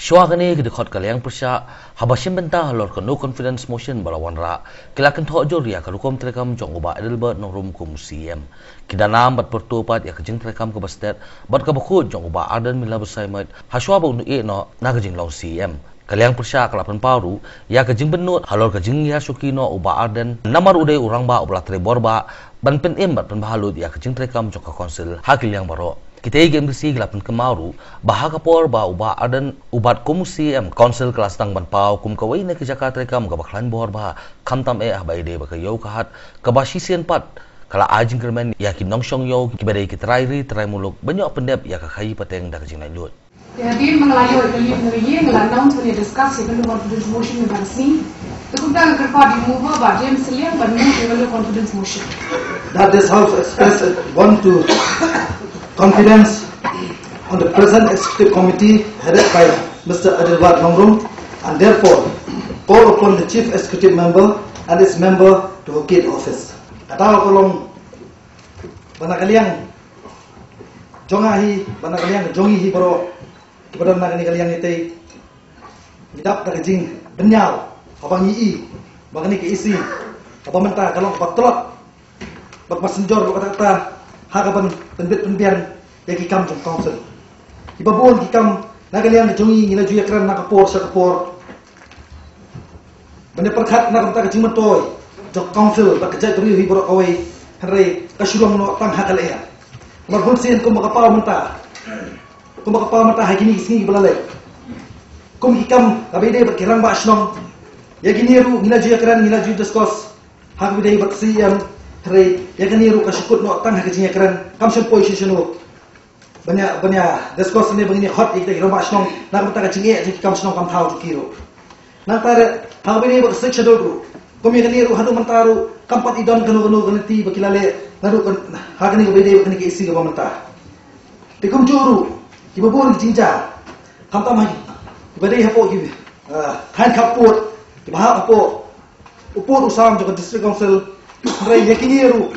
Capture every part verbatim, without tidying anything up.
Shuwa kane ki dkhot ka liang pyrshah haba shim bynta halor ka no confidence motion ba la wanrah, ki la kynthoh jur ïa ka rukom treikam jong u Bah Adelbert Nongrum kum u C E M. Ki da nam bad pyrto pat ïa ka jingtreikam kaba stet bad kaba khuid jong u Bah Ardent Miller Basaiawmoit ha shuwa ba un ïeh noh na ka jinglong C E M. Ka liang pyrshah ka la pynpaw ruh ïa ka jingbyntnot halor ka jingïashuki noh u Bah Ardent namar u dei u rangbah uba la trei borbah ban pynim bad pynbha lut ïa ka jingtreikam jong ka council ha ki liang baroh. Kitei ki M D C ki la pynkynmaw ruh ba ha ka por ba u Bah Ardent u bat kum u C E M, council ka la sdang ban paw kum kawei na ki jaka treikam kaba khlaiñ borbah, khamtam eh haba ïadei bad ka ïew ka hat kaba shisien pat ka la ai jingkyrmen ïa ki nongshong ïew kiba dei ki trai ri trai muluk ban ïoh pyndep ïa ka khaïi pateng da ka jinglaitluid. Te hadien ba nga la ïoh ïa ka leave na ka ïing, nga la announce ban ïa discuss ïa ka no confidence motion mynta ka sngi. Te kumta nga kyrpad ïa u mover Bah James Sylliang ban move ïa ka no confidence motion. That this House express its want to confidence on the present executive committee headed by Mister Adelbert Nongrum, and therefore call upon the chief executive member and its member to vacate office. Kata ka long ba na ka liang jong nga hi, ba na ka liang jong ngi hi baroh kiba don na kane ka liang ïatei, ngi dap da ka jingbynñiaw haba ngi i ba kane ka E C kaba mynta ka long kaba tlot bad kaba synjor bad kata kata ha kaban pynbit pynbiang ïa ki kam jong council. Kiba bun ki kam na ka liang jong ngi ngi la ju ïakren na ka por sha ka por ban ïa pyrkhat na ka bynta ka jingmyntoi jong ka council bad ka jaitbynriew hi baroh kawei, hynrei ka shu long noh tang ha ka lyer. Namar bun sien kumba ka paw mynta, kumba ka paw mynta ha kine ki sngi ba la leit, kum ki kam kaba ïadei bad ki rangbah shnong, ïa kine ruh ngi la ju ïakren, ngi la ju discuss ha kaba ïadei bad C E M, hynrei ïa kane ruh ka shu kut noh tang ha ka jingïakren, kam shym poi sha shano ban ïa, ban ïa discuss ne ban ïa khot ïa kita ki rangbah shnong na ka bynta ka jingeh jong ki kam shnong kam thaw jong ki ruh. Nangta re ha kaba ïadei bad ka Sixth Schedule ruh, kum ïa kane ruh haduh mynta ruh kam pat i don kano kano ka lynti ba ki la leh naduh kan, ha kane kaba ïadei bad kane ka E C kaba mynta. Te kumjuh ruh kiba bun ki jingjia, khamtam ha kiba dei hapoh ki, ah, thaiñ khappud, kiba hap hapoh u pud u sam jong ka District Council, hynrei ïa kine ruh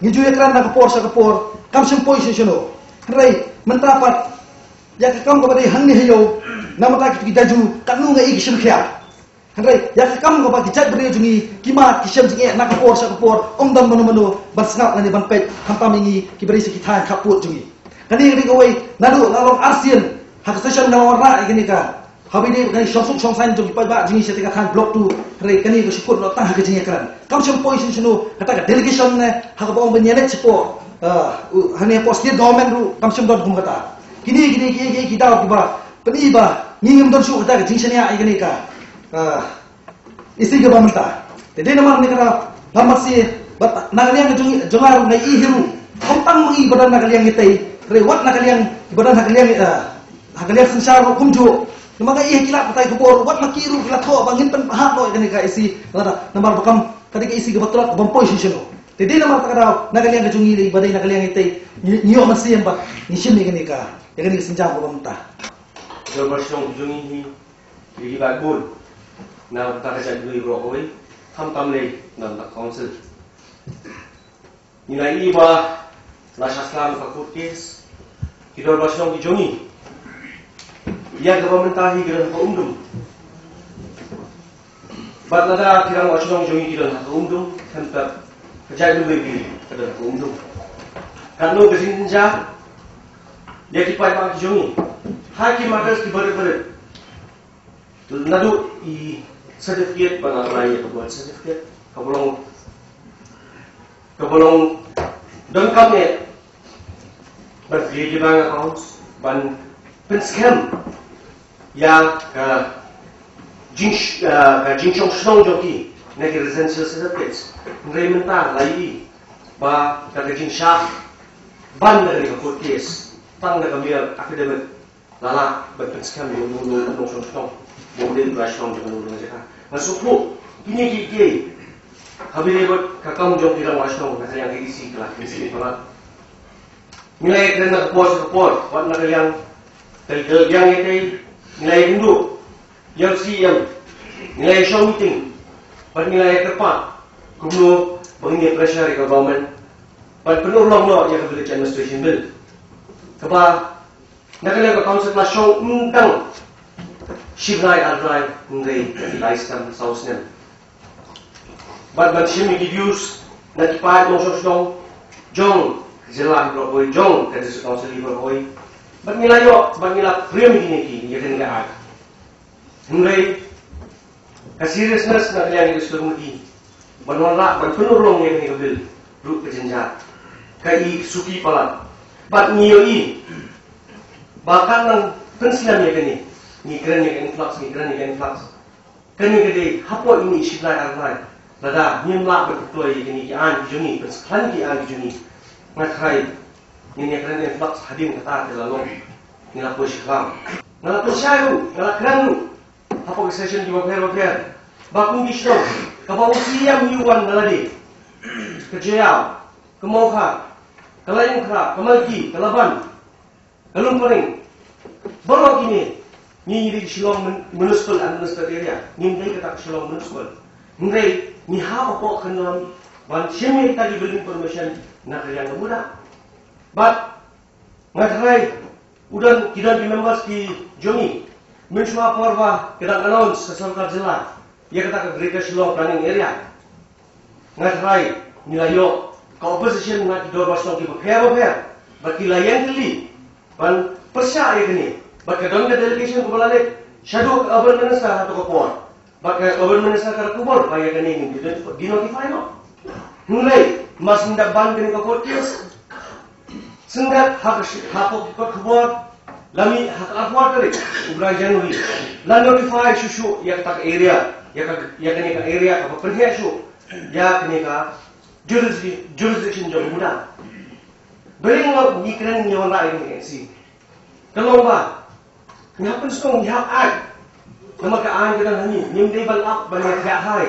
ngi ju ïakren na ka por sha ka por, kam shym poi sha shano. Hynrei mynta pat ïa ka kam kaba dei hangne ha ïew, na mynta ki, ki daju katno nga i ki shim khia. Hynrei ïa ka kam kaba ki jaitbynriew jong ngi ki mad ki shem jingeh na ka por sha ka por, ym don mano mano ban sngap lane ban peit, khamtam ïa ngi kiba dei sha ki thaiñ khappud jong ngi. Kane ka dei kawei naduh la long arsien ha ka session ka la wanrah ïa kane ka Haba ïadei bad kane ka shongsuk shongsaiñ jong ki paidbah jong ngi sha ka thaiñ Block Two, hynrei kane ka shu kut noh tang ha ka jingïakren. Kam shym poi sha shano, kata ka delegation ne ha kaba ong ban ïaleit shapoh, ah, u, hangne hapoh state government ruh kam shym don kum kata. Kine, kine, kine, kine ki daw kiba pyni ba ngi ngim don shuh kata ka jingshaniah ïa kane ka, ah, E C kaba mynta. Te dei namar kane ka daw, namar shi bad na ka liang ka jong, jong nga ruh nga i hi ruh, ym tang ma ngi ba don na ka liang ïatei, hynrei wat na ka liang, ba don ha ka liang, ah, ha ka liang synshar ruh kumjuh. Namar nga i ha ki lad pathai khubor, wat ma ki ruh ki la thoh ba ngin pynhap noh ïa kane ka E C, lada namar ba kam ka dei ka E C kaba tlot, kaba ym poi sha shano. Te dei namar kata ka daw na ka liang ka jong ngi, ba dei na ka liang ïatei, ngi, ngi ïoh mynsiem bad ngi shim ïa kane ka, ïa kane ka sienjam kaba mynta. Dorbar Shnong jong ngi hi, ïa ki backbone na ka bynta ka jaitbynriew baroh kawei, khamtam lei na ka bynta ka council. Ngi la ïohi ba la shah slam ka court case, ki dorbar shnong ki jong ngi ïa kaba mynta hi ki don ha ka um dum. Bad lada ki rangbah shnong jong ngi ki don ha ka um dum, khamtam ka jaitbynriew ka don ha ka um dum. Katno ka jingjynjar ïa ki paidbah ki jong ngi ha ki matters ki barit barit. Naduh i certificate ban apply ïa ka birth certificate, kaba long, kaba long donkam eh ban create ki bank accounts, ban pynskhem ïa ka jing, ah, ka jingshong shnong jong ki na ki residential certificates. Hynrei mynta la ïohi ba ka, ka jingshah ban na ka court case tang na ka mere academic. La lah ban pynskhem ïa uno uno u nongshong shnong ba u dei u trai shnong jong kano kano ka jaka. Nga sngewthuh kine kiei kiei haba ïadei bad ka kam jong ki rangbah shnong na ka liang ka E C ka la pynskhem palat. Ngi la ïakren na ka por sha ka por, wat na ka liang ka, ka liang ïatei, ngi la ïakynduh ïa u C E M, ngi la ïashong meeting bad ngi la ïakyrpad kumno ba ngin ïa pressure ïa ka government ban pynurlong noh ïa ka Village Administration Bill. Kaba na ka liang ka council ka la shong ym tang Shi bnai ar bnai, hynrei lai snem saw snem. Bad ban shim ïa ki views na ki paid nongshong shnong jong ka jylla baroh kawei, jong ka District Council baroh kawei. Bad ngi la ïoh, bad ngi la pyrshang ïa kine ki, ïa kane ka act. Hynrei ka seriousness na ka liang ka Executive Committee ban wanrah ban pynurlong ïa kane ka bill ruh ka jynjar, ka i suki palat. Bad ngi ïohi ba ka nang pynslem ïa kane, ngi kren ïa ka influx, ngi kren ïa ka influx. Kane ka dei hapoh ine i shi bnai ar bnai. Lada ngim lah ban pynkloi ïa kine ki aiñ ki jong ngi, pynskhem ki aiñ ki jong ngi, nga tharai ngin ïa kren influx hadien kata te la long. Ngi la poi shaklam, nga la pynshai ruh, nga la kren ruh hapoh ki session kiba pher ba pher, ba kum ki shnong kaba u C M u wan na lade, ka Jaïaw, ka Mawkhar, ka Laitumkhrah, ka Malki, ka Laban, ka Lumparing, baroh kine, ngi ngi dei ki Shillong mun- Municipal Administrative Area, ngim dei kata ka Shillong Municipal. Hynrei ngi hap hapoh khyndiat ban shim ïa kita ki building permission na ka liang ka muda. Bad nga tharai u don, ki don ki members ki jong ngi, mynshuwa por ba ka dang announce ka sorkar jylla ïa kata ka Greater Shillong Planning Area, nga tharai ngi la ïoh ka opposition na ki dorbar shnong kiba pher ba pher, bad ki la ïeng tylli ban pyrshah ïa kane. Bad ka don ka delegation kaba la leit shaduh ka urban minister ha kato ka por. Bad ka urban minister ka la kubur ba ïa kane ngin de-, denotify noh. Hynrei mar shu dep ban kane ka court case, shu dep ha ka shi- ha ka kot khubor la mih ha ka arphew tarik u bnai January, la notify shuh shuh ïa kata ka area, ïa ka, ïa kane ka area kaba pynheh shuh ïa kane ka jurisdi- jurisdiction jong u muda. Balei ngi kren ngi wanrah ïa kane ka N C? Ka long ba ngi hap pynskhem, ngi hap act. Namar ka aiñ ka don ha ngi, ngim dei ban ap ban ïa thiah hai.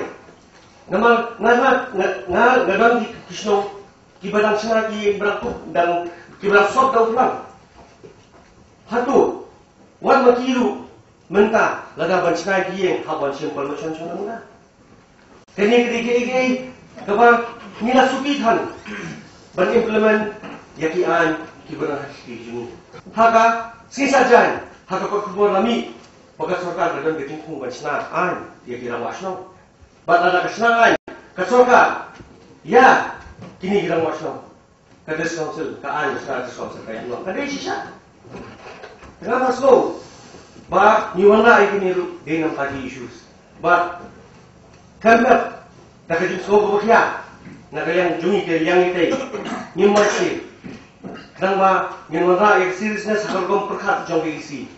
Namar nga, nga, nga, nga, nga don ki, ki shnong kiba dang shna ki brak kup, dang ki brak sop da u phlang. Hato wat ma ki ruh mynta lada ban shna ki ïing hap ban shim permission shuh na mynta? Kane ka dei kaei kaei kaba ngi la suki than ban implement ïa ki aiñ kiba nang ha ki jong ngi. Ha ka sngi Saitjaiñ ha ka kot khubor la mih ba ka sorkar ka don ka jingthung ban shna aiñ ïa ki rangbah shnong. Bad lada ka shna aiñ ka sorkar ïa kine ki rangbah shnong, ka District Council, ka aiñ ka District Council ka ïaid noh, ka dei shisha. Te nga sngew ba ngi wanrah ïa kine ruh dei namar ki issues. Bad khlem da ka jingsngew kaba khia na ka liang jong ngi, ka liang ïa ka, ngim mad shuh. Khnang ba ngin wanrah ïa ka seriousness ha ka rukom pyrkhat jong ka E C,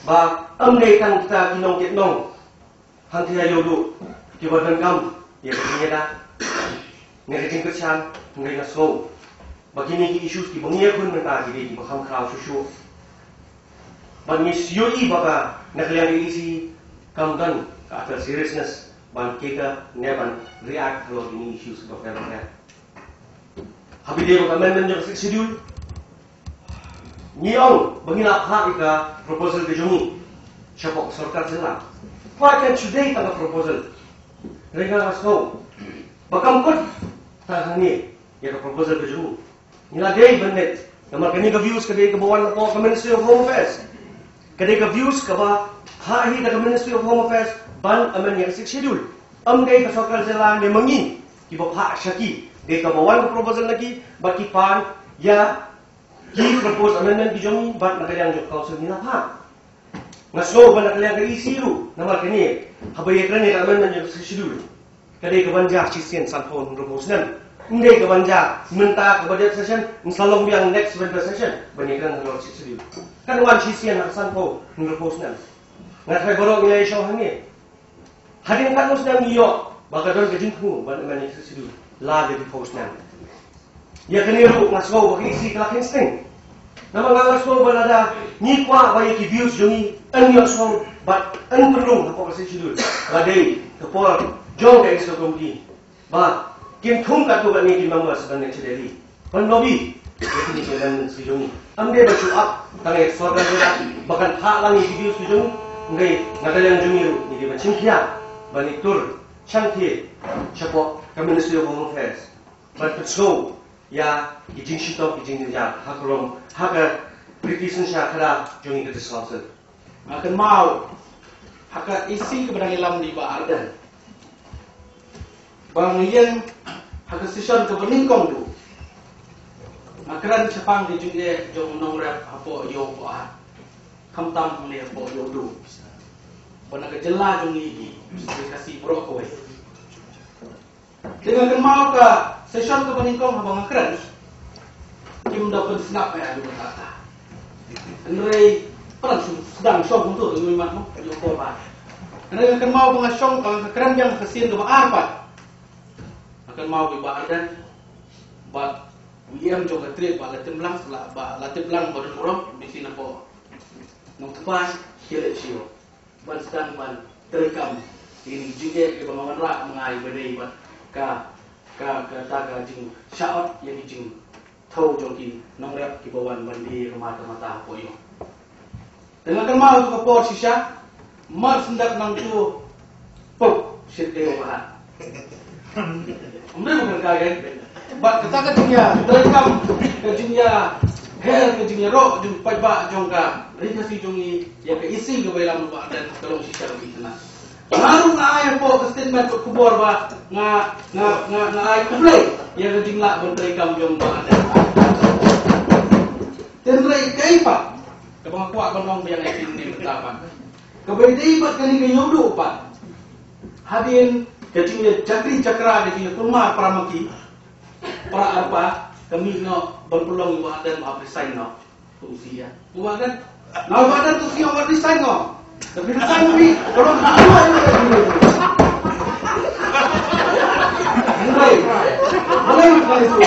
ba ym dei tang kita ki nongkit nong hangta ïa u duh kiba donkam ïa ka jingïada ne ka jingkyrshan. Hynrei nga sngew ba kine ki issues kiba ngi ïakhun mynta ki dei kiba kham khraw shuh shuh. Bad ngi ïohi ba ka na ka liang ka E C kam don ka seriousness ban cater ne ban react halor kine ki issues kiba pher ba pher. Haba ïadei bad ka amendment jong ka Sixth Schedule, ngi ong ba ngi la phah ïa ka proposal ka jong ngi shapoh ka sorkar jylla. Phah kan shu dei tang ka proposal. Hynrei nga sngew ba kam kut tang hangne ïa ka proposal ka jong ngi. Ngi la dei ban leit namar kane ka views ka dei kaba wan napoh ka Ministry of Home Affairs. Ka dei ka views kaba phah hi da ka Ministry of Home Affairs ban amend ïa ka Sixth Schedule. Ym dei ka sorkar jylla ne ma ngi kiba phah sha ki, dei kaba wan ka proposal na ki bad ki pan ïa ki proposed amendment ki jong ngi bad na ka liang jong ka council ngi la phah. Nga sngew ba na ka liang ka E C ruh namar kane, haba ïakren ïa ka amendment jong ka Sixth Schedule, ka dei ka ban jia shisien sanphew hynriewphew snem. Ym dei ka ban jia mynta kaba dep session, yn sa long biang next winter session ban ïakren halor Sixth Schedule. Kan wan shisien ha ka sanphew hynriewphew snem. Nga tharai baroh ngi la ïashong hangne. Hadien katno snem ngi ïoh ba ka don ka jingthmu ban amend ïa ka Sixth Schedule? La dei phew snem. Ïa kane ruh nga sngew ba ka E C ka la kheiñ sting. Namar nga sngew ba lada ngi kwah ba ïa ki views jong ngi yn ïohsngew bad yn pynrung hapoh ka Sixth Schedule, la dei ka por jong ka Executive Committee ba kin thung katto katne ki members ban leit sha Delhi ban lobby ïa kine ki amendments ki jong ngi. Ym dei ban shu ap tang ïa ka sorkar jylla ba kan phah lang ïa ki views ki jong ngi. Hynrei na ka liang jong ngi ruh ngi dei ban shim khia ban ïatur shangthie shapoh ka Ministry of Home Affairs ban pynsngew ïa ki jingshitom ki jingjynjar ha ka rom, ha ka riti synshar khadar jong ngi ka District Council. Nga kynmaw Ha ka isi kaba dang ïalam da i Bah Ardent, ba nga ïeng ha ka session kaba nyngkong ruh, nga kren shaphang ka jingeh jong u nongrep hapoh ïew Pahat, khamtam hangne hapoh ïew Duh, ba na ka jylla jong ngi hi, ka Khasi baroh kawei. Te nga kynmaw ka session kaba nyngkong haba nga kren, kim da pynsngap ïa ka kata. Hynrei pynlong shu sdang shong kumto, ïa u mat mo, ïa u por ba. Hynrei nga kynmaw ba nga shong, ba nga kren biang ka sien kaba ar pat, nga kynmaw ba i Bah Ardent bad u E M jong ka trade, Bah Latiplang, la, Bah Latiplang Badonburom, M D C na pdeng Nongthymmai, ki leit sha ïew ban sdang ban treikam ïa kine ki jingeh kiba nga wanrah ma nga, ïa ba dei bad ka, ka, kata ka jingshah ot ïa ki jingthew jong ki nongrep kiba wan ban die ïa ka mar ka mata hapoh ïew. Te nga kynmaw ha ka por shisha, mar shen dep nangtu, pop, shit dei ba ha. Ym dei ba kren kai kan. Bad kata ka jingïatreikam, ka jingïaher, ka jingïaroh jong paidbah jong ka Ri Khasi jong ngi ïa ka isi kaba ïalam u Bah Ardent, ka long shisha ka bynta. Nga ruh nga ai hapoh ka statement ka khubor ba nga, nga, nga, nga ai khublei ïa ka jinglah ban treikam jong u Bah Ardent. Hynrei kaei pat kaba nga kwah ban ong biang ïa kine mynta pat, kaba ïadei bad kane ka Ïewduh pat, hadien ka jingïajakri jakra, ka jingïakulmar para ma ki, para arpa, ka mih noh ban pynlong ïa u Bah Ardent ba hap resign noh. Ka U C ïa u Bah Ardent. Na u Bah Ardent, U C ïa u Bah Ardent resign noh. Tapi resign pi, ka long ka U C ïa u Bah Ardent. Hynrei balei ka U C?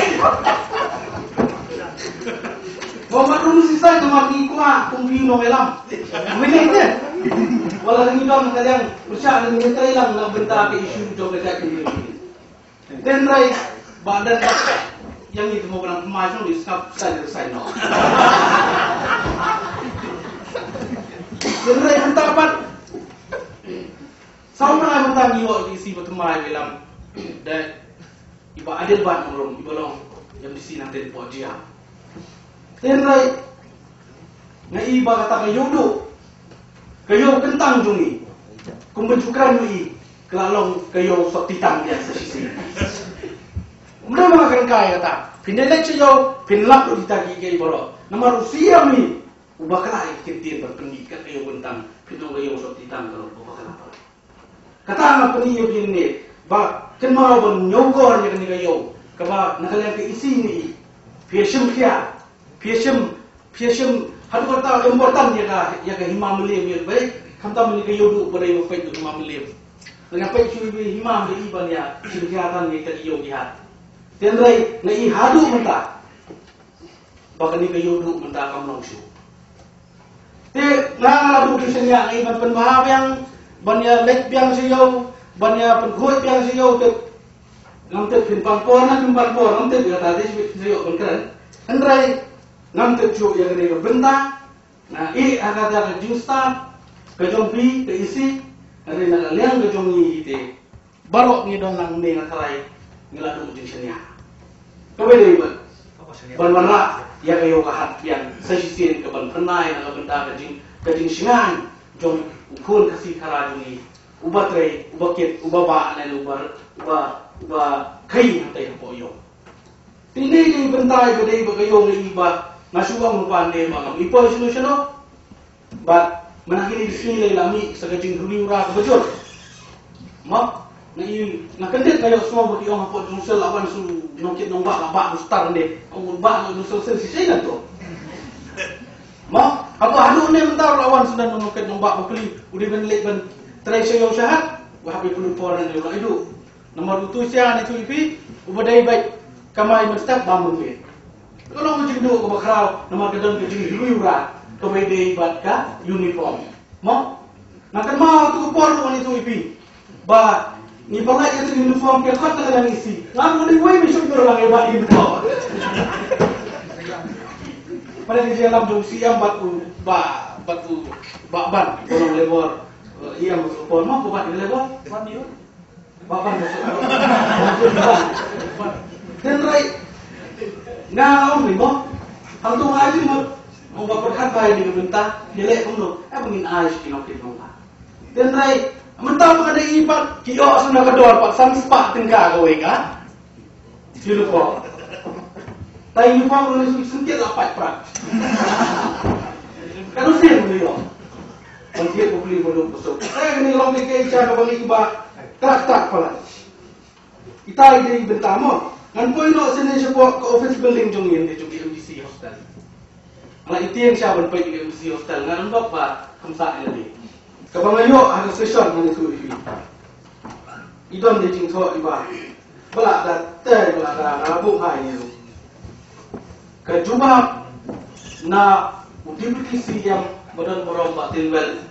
Ba Bah Ardent resign, namar ngi kwah kum ki nongïalam. Mynta te, wat la ngi don ka liang pyrshah, ngi trei lang na bynta ka issue jong ka jaitbynriew. Hynrei Bah Ardent, ïa ngi te mo ba dang thymmai shuh, ngi sngap sa resign noh. Hynrei mynta pat, saw bnai mynta ngi ïoh ïa ka isi ba thymmai ba ïalam da i Bah Adelbert Nongrum, iba long M D C nangtei hapoh jia. Hynrei nga i ba kata ka Ïewduh, ka ïew kyntang jong ngi, kumba ju kren ngi, ka la long ka ïew sot titang biang sa shisien. Ym dei ba nga kren kai kata. Phin dei leit sha ïew, phin lap lut kita kiei kiei baroh. Namar u C M ngi uba kylla ïa ki kyntien ban pynmih ïa ka ïew kyntang, phin ong ka ïew sot titang, ka long kaba kylla baroh. Kata nga pyni ïa phi ne, ba kynmaw ban ñiewkor ïa kane ka ïew, kaba na ka liang ka isi ne i, phi ïa shim khia, phi ïa shim, phi ïa shim haduh katta important ïa ka, ïa ka hima Mylliem ïa, ba khamtam ïa ka Ïewduh ba dei ba peit ka hima Mylliem. Nga peit shu ïa ka hima ba i ban ïa shim khia tang ïa ka ïew jihad. Hynrei nga i haduh mynta ba kane ka Ïewduh mynta kam long shuh. Te nga, nga la duh ki shaniah, nga i ban pynbha biang, ban ïa leit biang sha ïew, ban ïa pynkhuid biang sha ïew, te ngam tip phin pan por ne phim pan por, ngam tip, ïa kata te shu sha ïew ban kren. Hynrei ngam tip shuh ïa kane ka bynta. Nga i ha kata ka jingstad ka jong phi, ka isi, hynrei na ka liang ka jong ngi hi te, baroh ngi don lang ne nga tharai ngi la duh jingshaniah. Kaba dei ban, ban wanrah ïa ka ïew ka hat biang sa shisien, ka ban pynai na ka bynta ka jing, ka jingshngaiñ jong u khun Khasi Khara jong ngi, uba trei, uba kit, uba bah, lane uba, uba, uba khaii hangtei hapoh ïew. Te ine i bynta iba dei ba ka ïew nga i ba nga shu ong lypa ne ba ngam i poi shano shano. Bad mynta kine ki sngi lei la mih sa ka jingkylli ura kaba jur. Mo, nga i, nga kyndit, nga ïohsngew ba ki ong hapoh Jrongshal la wan shu nongkit nongbah, la bah booster ne. Ong ba nongkit booster shisha ïa to. Mo, hapoh haduh ne mynta la wan shu nongkit nongbah, ba kylli u dei ban leit ban trei sha ïew shahat, ba hap ïa pynlut por ne la iduh. Namar utu u sha ne, utu u ipi, uba dei bad kamai mynstep bam mynmiet. Ka long ka jingduh kaba khraw, namar ka don ka jingrwai ura kaba dei bad ka uniform. Mo? Nga kynmaw utu u por utu u ipi, ba ngi pynlait ïa utu u uniform, ka khot na ka dang isi. Nga mut dei wei mi suk dur lang ïa bad uniform. Pynlait ïa ka lam jong u C M bad u ba, bad u ba ban, ba long Labour, eh, E M utu u por, mo, ba ban ïa Labour. Ba ban. Hynrei nga ong ni mo, hangto nga ai jingmut, mo, ba pyrkhat bai ni ka bynta, ïaleh kumno, eh, ba ngin ai sha ki nongkit nongbah. Tynrai mynta ba ka dei pat ki ïoh sngewbha ka dor pat san spah tyngka kawei ka uniform. Ta uniform ruh sngewbha la pat prak. Ka ruh sngewbha ïoh. Ban thied bapli ba duk ba suk. Eh, kane long dei ka issue kaba ngi ba tak tak pala. Ita i dei bynta mo. Ngan poi noh sini shapoh ka office building jong ngi, jong ki M D C hostel. Nga la ïa tieng sha ban poi ki M D C hostel, ngan ym dok ba kham sah ïa lade. Kaba nga ïoh ha ka session ngan ïathuh ïa phi. I don dei jingthoh iba ba la da te ba la da na buh hai ïa ka jubab na u Deputy C M ba don burom Bah Tynwell.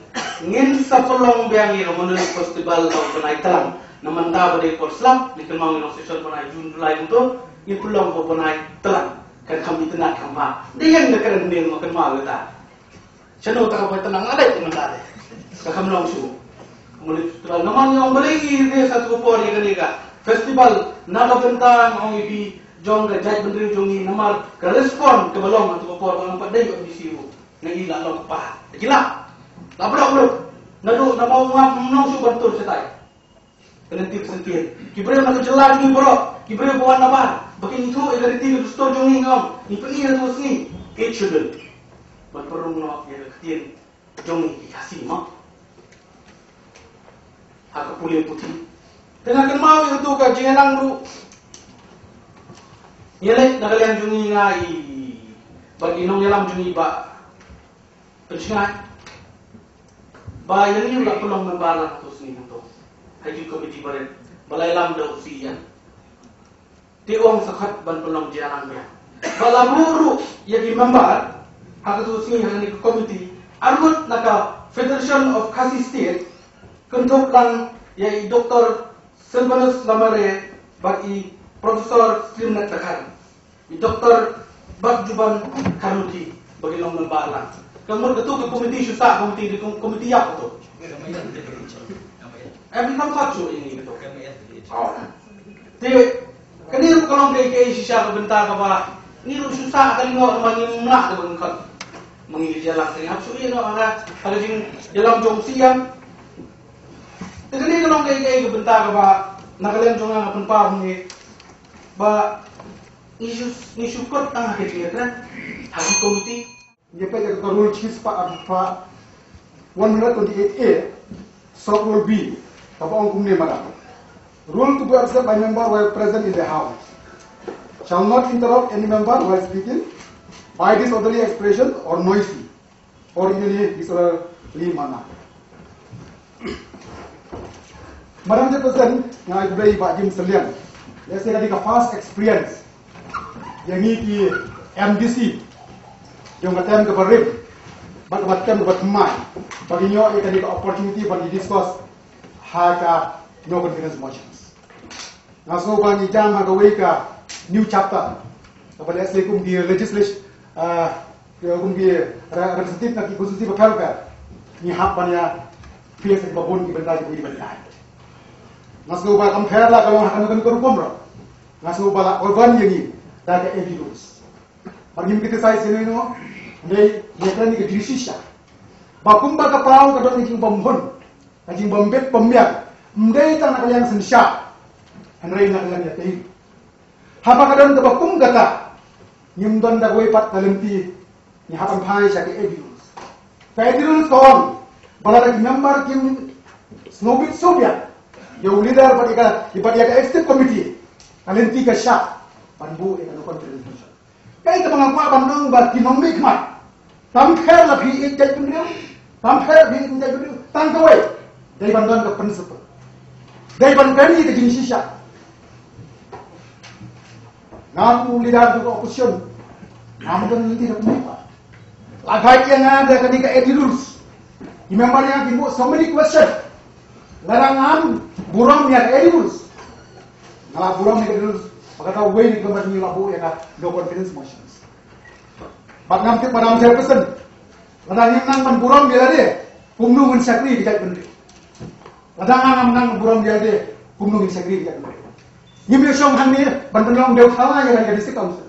Ngin sa pynlong biang ïa ka Monolith Festival ha u bnai Tlang. Na mynta ba dei por slap, ngi kynmaw ngi long session bnai Jun July kumto, ngin pynlong ha u bnai Tlang. Kan kham itynnad kham bha. Dei ïa ka kren hynrei ma kynmaw kata. Shano ta ka bai tnang alai te mynta de. Ka kham long shuh. Muli festival namar ngi ong balei ngi re sa tu por ïa kane ka festival na ka bynta ngi ong ïa phi jong ka jaitbynriew jong ngi namar ka respond kaba long ha tu por ba ngam pat dei ong ïa phi ruh. Ngi la long pa. Ki la. La brok brok. Naduh namar ngam long shuh ban tur shatai. Ka lynti ka syntien. Ki briew na ka jylla jong ngi baroh, ki briew ba wan nabar, ba kin ithuh ïa ka riti ka dustur jong ngi, nga ong, ngi pyni ha tu ka sngi. It shouldn't. Ban pynrung noh ïa ka ktien jong ngi ki Khasi mo. Ha ka pule puthi. Te nga kynmaw ïa tu ka jingïalang ruh. Ïa leit na ka liang jong ngi nga i bad i nongïalam jong ngi Bah Pynsngaid. Ba ïa ngi la pynlong member la tu sngi hangto. Ha ki komiti barit. Ba la ïalam da u C M. Te ong sa khot ban pynlong jingïalang biang. Ba la buh ruh ïa ki member ha ka tu sngi ha kane ka komiti. Arngut na ka Federation of Khasi State. Kynthup lang ïa i Doktor Silvanus Lamare bad i Professor Slimnet Dkhar. I Doktor Bah Juban Kharluthi ba ki long member lang. Ka mut katu ka komiti shu sah, komiti di kom-, komiti ïap katu. Em, ki kam pat shu ini katu. Oh. Te kane ruh ka long kaei kaei shisha ka bynta kaba ngi ruh shu sah ka lyngngoh namar ngi mlah kaba ngi khot. Ma ngi ki jylla te ngi hap shu ïeh noh ha ka jingïalam jong u C M. Te kane ka long kaei kaei ka bynta kaba na ka liang jong nga nga pynpaw hangne ba ngi shu, ngi shu kut tang ha ka jingïakren ha ki komiti. Ngi peit ïa ka rule chief pa, pa one hundred twenty-eight A, sub rule B, kaba ong kumne, madam. Rule to be observed by member while present in the house shall not interrupt any member while speaking by disorderly expression or noisy or in any disorderly manner. Madam Chairperson, nga ai khublei Bah Jim Sylliang. Lehse ka dei ka first experience ïa ngi ki M D C jong ka term kaba rim bad kaba term kaba thymmai ba ngi ïoh ïa kane ka opportunity ban discuss ha ka no confidence motions. Nga sngew ba ngi jam ha kawei ka new chapter kaba lehse kum ki legislation, ah, kum ki re-, representative na ki constituency bapher bapher ngi hap ban ïa face kiba bun ki bynta kiba ïa ban ïa. Nga sngew ba kam pher la ka long ha kano kano ka rukom ruh. Nga sngew ba la govern ïa ngi da ka A D rules. Ba ngim criticize ïa ngi noh. Hynrei ïa kane ka jingshisha ba kumba ka paw ka don ka jingbym hun, ka jingbym bit bym biang, ym dei tang na ka liang synshar, hynrei na ka liang ïatei. Haba ka don kaba kum kata, ngim don da kawei pat ka lynti, ngi hap ban phai sha ka A D rules. Ka A D rules ka ong ba lada ki member kim sngewbit sngewbiang ïa u leader bad ïa ka, bad ïa ka executive committee, ka lynti ka shah ban buh ïa ka no confidence motion. Kaei kaba nga kwah ban ong ba ki nongmihkhmat, kam pher la phi ïeit jaitbynriew, kam pher phi ïeit jaitbynriew, tang kawei, dei ban don ka principle, dei ban kren ïa ka jingshisha. Nga kum u leader jong ka opposition, ngam don lynti da kumne pat. La guide ïa nga da kane ka A D rules. Ki member ïa nga ki buh so many question. Lada ngam burom ïa ka A D rules, nga la burom ïa ka A D rules ba kata uwei na ki member ngi la buh ïa ka no confidence motions. Bad ngam tip, Madam Chairperson, lada ngim nang ban burom ïa lade, kumno ngin shakri ïa ki jaitbynriew? Lada ngam nang ban burom ïa lade, kumno ngin shakri ïa ki jaitbynriew? Ngim ïa shong hangne ban pynlong dewthala ïa ka district council.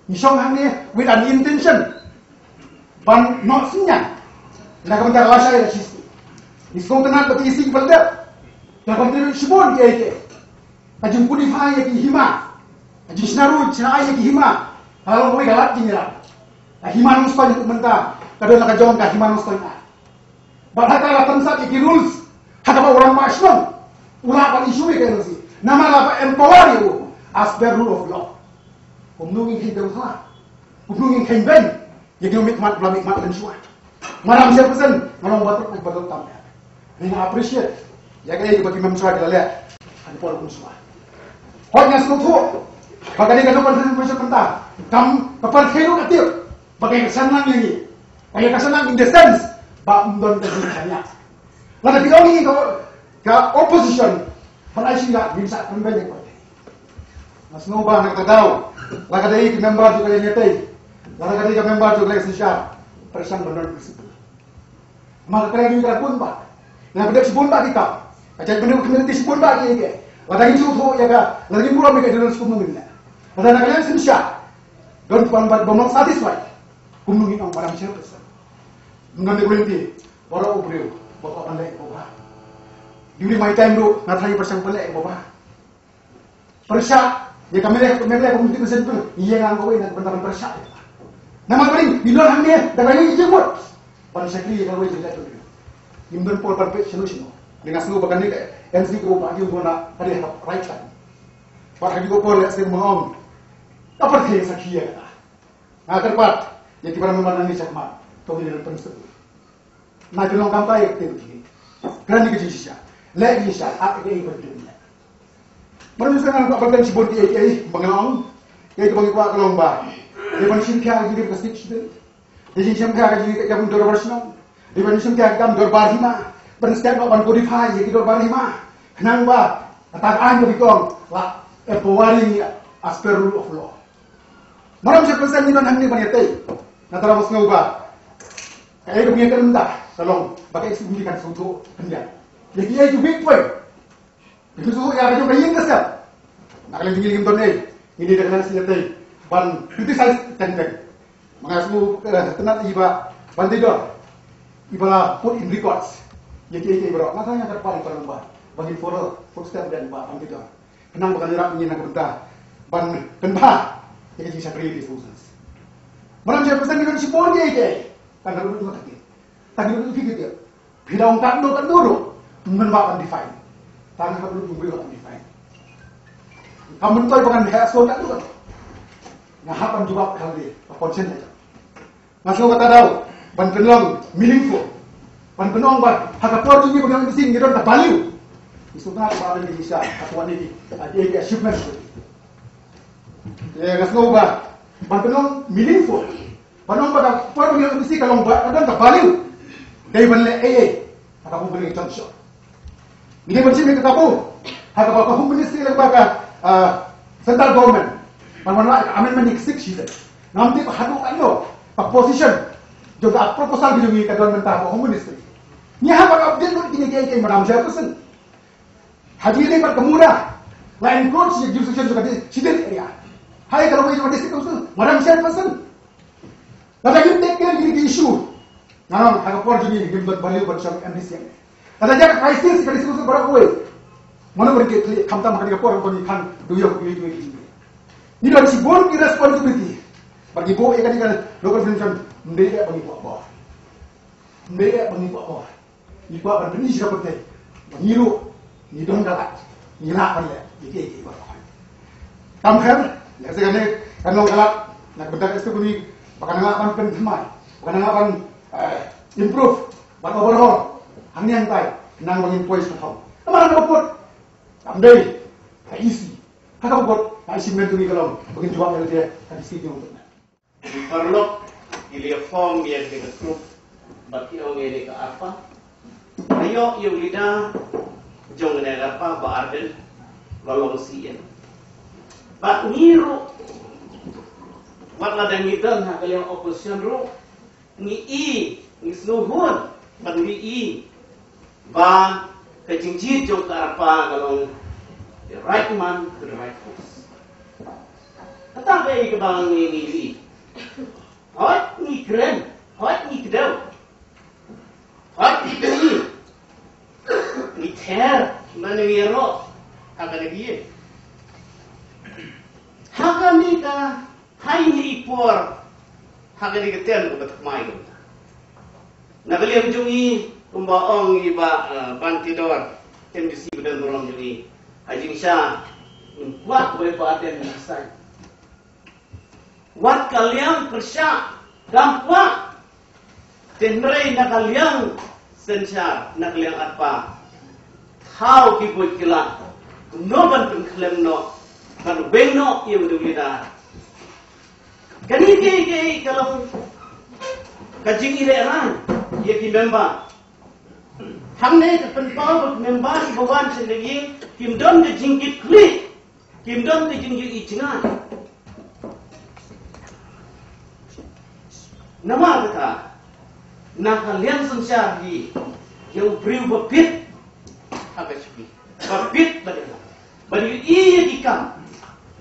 Ngi shong hangne with an intention ban noh synñiang na ka bynta ka lashai lashisngi. Ngi sngewtynnat ba ki ïa sing pyndep. Ka ban tyrun shibun ki ïa ki. Ka jingpynïaid ïa ki hima. Ka jingshna ruh shna ïa ki hima. Ka long kawei ka lad jingïarap. Ka hima Nongstoiñ mynta ka don la ka jong ka hima Nongstoiñ. Bad ha ka la pynsah ïa ki rules ha kaba u rangbah shnong u lah ban issue ïa ka N O C. Namar la ba empower ïa u as per rule of law. Kumno ngin kheiñ beiñ ha? Kumno ngin kheiñ beiñ ïa ki mihkhmat, ba la mihkhmat lem shuwa? Madam Chairperson, nga long batur, batur tam ïa. Nga appreciate ïa kaei kaba ki member ki la leh ha ki por kumshuwa. Hooid, nga sngewthuh ba kane ka nongpynthei mynta kam ka pyrthei ruh ka tip ba ka ïa ka shan lang ïa ngi. Ka ïa ka shan lang in the sense ba ym don ka jingshaniah. Lada phi ong ïa ka, ka opposition, ban ai shisha ngin sa pynbeit ïa ka. Nga sngew ba na kata ka daw, la ka dei ka member jong ka Ïaid Nongtei, la ka dei ka member jong ka Synshar, pyrshang ban don principle. Namar ka kren ka bun bah. Nga pynbeit shibun bah ki kam. Ka jaitbynriew community shibun bah ki ïa ka. Lada ngin shu thoh ïa ka, lada ngin burom ïa ka, dei don skum ngin ïa. Lada na ka liang Synshar, don kwan bah ba ym long satisfied. Kumno ngin ong, Madam Chairperson? Ngam dei guarantee baroh u briew ba kwah ban leh ïa ka ba bha. During my time ruh nga try pyrshang ban leh ïa ka ba bha. Pyrshah ïa ka MLA, ka MLA community consent bill, ïa nga kawei na ka bynta ban pyrshah ïa ka. Namar balei? Ngi don hangne da kawei ka jingmut ban shakri ïa kawei ka jingmut. Ngim don por ban peit shano shano. Nga sngew ba kane ka N C ka ba ïa u na ka dei ha ka right time. Bad ha kane ka por lehse ma ong ka pyrthei sakhi ïa kata. Nga kyrpad ïa ki para member nangne shakhmat, to ngin ïa pynshai. Nai pynlong kam kai ïa ki, kren ïa ki jingshisha, leh ki jingshisha, ap ïa ki ba ki leh. Mar mynshuwa nga kwah ban kren shibun ïa ki, ïa ki ba nga ong, ïa ki ba ngi kwah ka long ba, ïa ban shim khia ïa ki ka stik shibun, ïa jingshim khia ïa ki kam dorbar shnong, ïa ban shim khia ïa ki kam dorbar hima, ban step ban codify ïa ki dorbar hima, khnang ba kata ka aiñ kaba ki ong la empowering ïa as per rule of law. Maram sha pynsan ngi don hangne ban ïatei. Nga tharai ba sngewbha. Kaei kaba ngi ïakren mynta ka long ba ka executive committee kan sngewthuh khyndiat ïa kiei ki weak point. Ki sngewthuh ïa ka jong ka ïing ka sem. Na ka liang jong ngi ngim don ei, ngi dei da ka liang sha ïatei ban criticize teng teng. Ma nga sngewtynnat ïa i Bah Bantidor, i ba la put in records ïa kiei kiei baroh. Nga tharai nga kyrpad ïa i Bah Lyngba ba ngin follow footstep u Bah Bantidor. Khnang ba kan ïarap ïa ngi na ka bynta ban pynbha ïa ka jingshakri ïa ki thousands. Maram sha pynsan ngi don shibun ïa kiei. Tang ka lut lut ka tieng, tang ka lut lut ki tieng. Phi da ong katno katno ruh, ym don ba kan define. Tang ka lut lut ym don ba kan define. Kam myntoi ba kan heh sngewthuh katno katno. Nga hap ban jubab ka lade ka conscience ïa. Nga sngew kata daw ban pynlong meaningful, ban pynlong ba ha ka por jong ngi ba ngi ong ngi don ka value. Ngi sngewtynnat ba ngi sha ka por ngi ki achievement. Nga sngew ba ban pynlong meaningful, ban ong ba ka por ba ngi ong ngi ka long ba ka don ka value. Dei ban leh ei ei ha ka por ba ngi jump shot. Ngi dei ban shim ïa ka kabu ha kaba ka Home Ministry lem bad ka, ah, Central Government ban wanrah ïa ka amendment ïa ka Sixth Schedule. Ngam tip haduh katno ka position jong ka proposal ka jong ngi ka don mynta ha ka Home Ministry. Ngi hap ban update lut kine kiei kiei, Madam Chairperson. Ha jingïadei bad ka MUDA la encroach ïa ka jurisdiction jong ka Scheduled Area. Ha ïa ka lawei jong ka District Council, Madam Chairperson. Lada ngim take care ïa kine ki issue, nga ong ha ka por jong ngi ngim don value ban shong M D C. Lada jia ka crisis ka District Council baroh kawei, mano ban kit khlieh, khamtam ha kane ka por ban ïa khang dewïong kawei kawei ki. Ngi don shibun ki responsibility. Bad ngi buh ïa kane ka local convention, ym dei eh ba ngi buh bor. Ym dei eh ba ngi buh bor. Ngi kwah ban pyni sha ka pyrthei ba ngi ruh ngi don ka lad, ngi lah ban leh ïa kiei kiei baroh. Kam kher lehse kane kan long ka lad na ka bynta ka executive committee ba kan nang lah ban pynthymmai, ba kan nang lah ban, eh, improve, ban overhaul hangne hangtai, khnang ba ngin poi sha ka thong. Namar ha kaba kut kam dei ka E C, ha kaba kut ka achievement jong ngi ka long ba ngin jubab ïa lade ha ki state jong ngi. Paralok, ki la form ïa ka group ba ki ong ïa ka ARPA. Ka ïoh ïa u leader jong ka ARPA, Bah Ardent, ba long C E M. Bad ngi ruh, wat la dang ngi don ha ka liang opposition ruh, ngi i, ngi sngewhun bad ngi i ba ka jingjied jong ka ARPA ka long the right man to the right post. Kata ka dei kaba ngi ngi ïohi. Hooid ngi kren, hooid ngi kdew, hooid ngi kren. er, na ngi ïaroh ha kane ka ïing. Ha kane ka, ha kine i por, ha kane ka term kaba thymmai kumta. Na ka liang jong ngi, kumba ong i Bah, eh, Ban Tidor, M D C ba don burom jong ngi, ha jingshisha ngim kwah ba i Bah Ardent resign. Wat ka liang pyrshah kam kwah. Te hynrei na ka liang synshar, na ka liang arpa, thaw ki buit ki lad, kumno ban pynkhlem noh, ban weng noh ïa u dewlyddar. Kane ka, ka, ka long ka jingïalehkai ïa ki member. Hangne ka pynpaw ba ki member kiba wan sha ka ïing kim don ka jingkitkhlieh, kim don ka jingïohi jngai. Namar kata, na ka liang synshar hi, ïa u briew ba bit ha ka shuki, ba bit ba dei, ba dei ïa ki kam,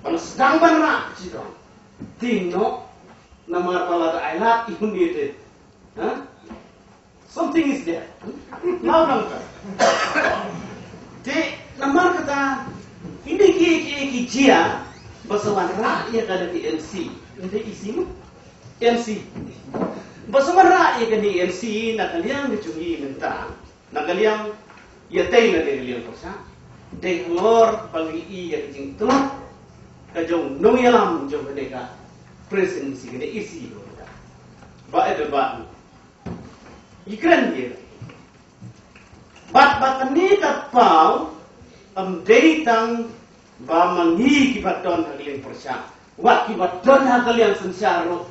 ba la sdang ban rah shisha. Te noh, namar ba la da ailad ïa une te. Ha? Something is there. Nau nang ka. Te namar kata, ine ki, ki, ki jia ba sa wanrah ïa kane ka M C. Ine E C mo? M C. Ba sa wanrah ïa kane M C na ka liang ka jong ngi mynta. Na ka liang ïa tei na ka liang pyrshah. Dei halor ba ngi ïohi ïa ka jingtlot ka jong u nongïalam jong kane ka presidency, kane E C mynta. Ba ede ba Ngi kren ïa. Bad ba kane ka paw, ym dei tang ba ma ngi kiba don ha ka liang pyrshah, wat kiba don ha ka liang synshar ruh,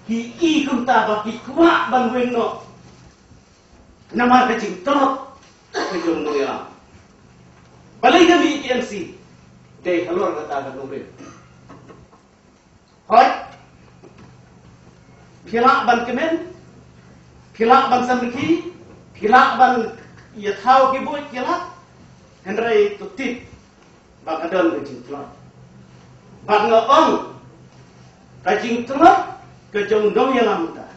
ki i kumta ba ki kwah ban weng noh. Namar ka jingtlot ka jong u nongïalam. Balei ka mih K M C? Dei halor kata ka nongrim. Hooid. Phi lah ban kmen, phi lah ban samrkhie, phi lah ban ïathaw ki buit ki lad, hynrei to tip ba ka don ka jingtlot. Bad nga ong ka jingtlot ka jong u nongïalam mynta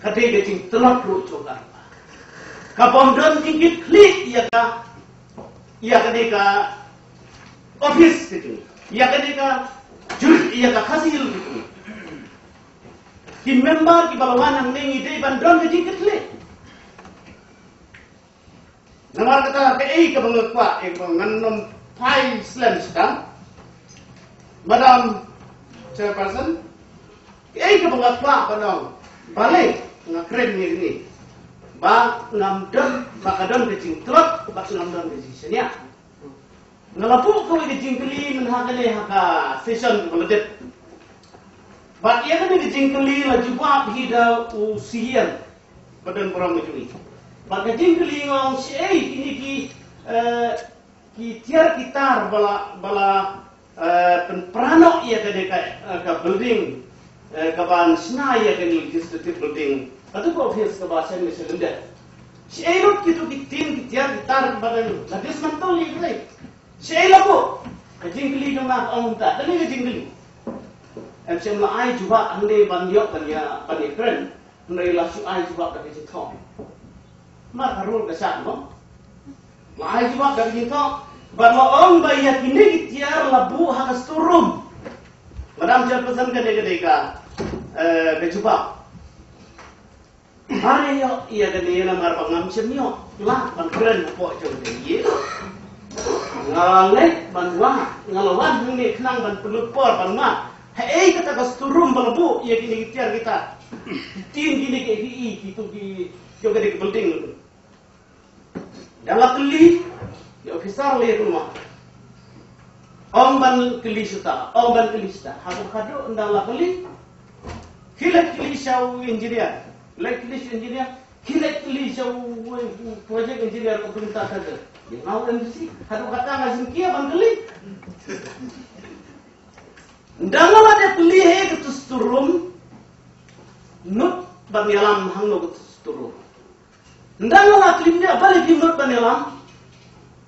ka dei ka jingtlot ruh jong ka. Ka bym don jingkitkhlieh ïa ka, ïa kane ka office ka jong ngi, ïa kane ka jur, ïa ka Khasi Hills ka jong ngi. Ki member kiba la wan hangne ngi dei ban don ka jingkitkhlieh. Namar kata kaei kaba nga kwah, eh, kaba ngan nym phai slem shitam, Madam Chairperson, kaei kaba nga kwah ban ong, balei nga kren ïa kane, ba ngam don, ba ka don ka jingtlot, ba ngam don ka jingshaniah. Nga la buh kawei ka jingkylli mynta ha kane, ha ka session kaba la dep. Bad ïa kane ka jingkylli la jubab hi da u C E M ba don burom ka jong ngi. Bad ka jingkylli nga ong shaei kine ki, eh, ki tiar ki tar ba la, ba la, eh, pynpra noh ïa kane ka, eh, ka building, eh, kaban shna ïa kane legislative building, katu ka office kaba shen me shen lyndet. Shaei lut kitu ki tin ki tiar ki tar kiba la dismantle ïa kane. Shaei la buh? Ka jingkylli jong nga ka ong kumta, kane ka jingkylli. Em shym la ai jubab hangne ban ïoh ban ïa, ban ïa kren. Hynrei la shu ai jubab da ka jingthok. Mar ka rul ka shah mo. La ai jubab da ka jingthok. Bad la ong ba ïa kine ki tiar la buh ha ka storeroom. Madam Chairperson, kane ka dei ka, eh, ka jubab. Are ïoh ïa kane namar ba ngam shym ïoh lah ban kren hapoh jong ka ïing. Nga la leit ban wad, nga la wan hangne khnang ban pynlut por ban wad. Haei kata ka storeroom ba la buh ïa kine ki tiar kita, ki tin kine ki, ki, ki, kitu ki, jong kane ka building. Ynda la kylli ïa officer lei kumno? Ong ban kylli shuta, ong ban kylli shuta. Haduh, haduh ynda la kylli, khie leit kylli sha u engineer. Leit kylli sha u engineer, khie leit kylli sha u, u project engineer, u pynta ka de. Ïa nga u M D C, haduh kata nga jingkyrmen ban kylli. Ynda nga la dep kylli haei katu storeroom, nud ban ïalam hangno katu storeroom. Ynda nga la kylli ïa balei phim nud ban ïalam.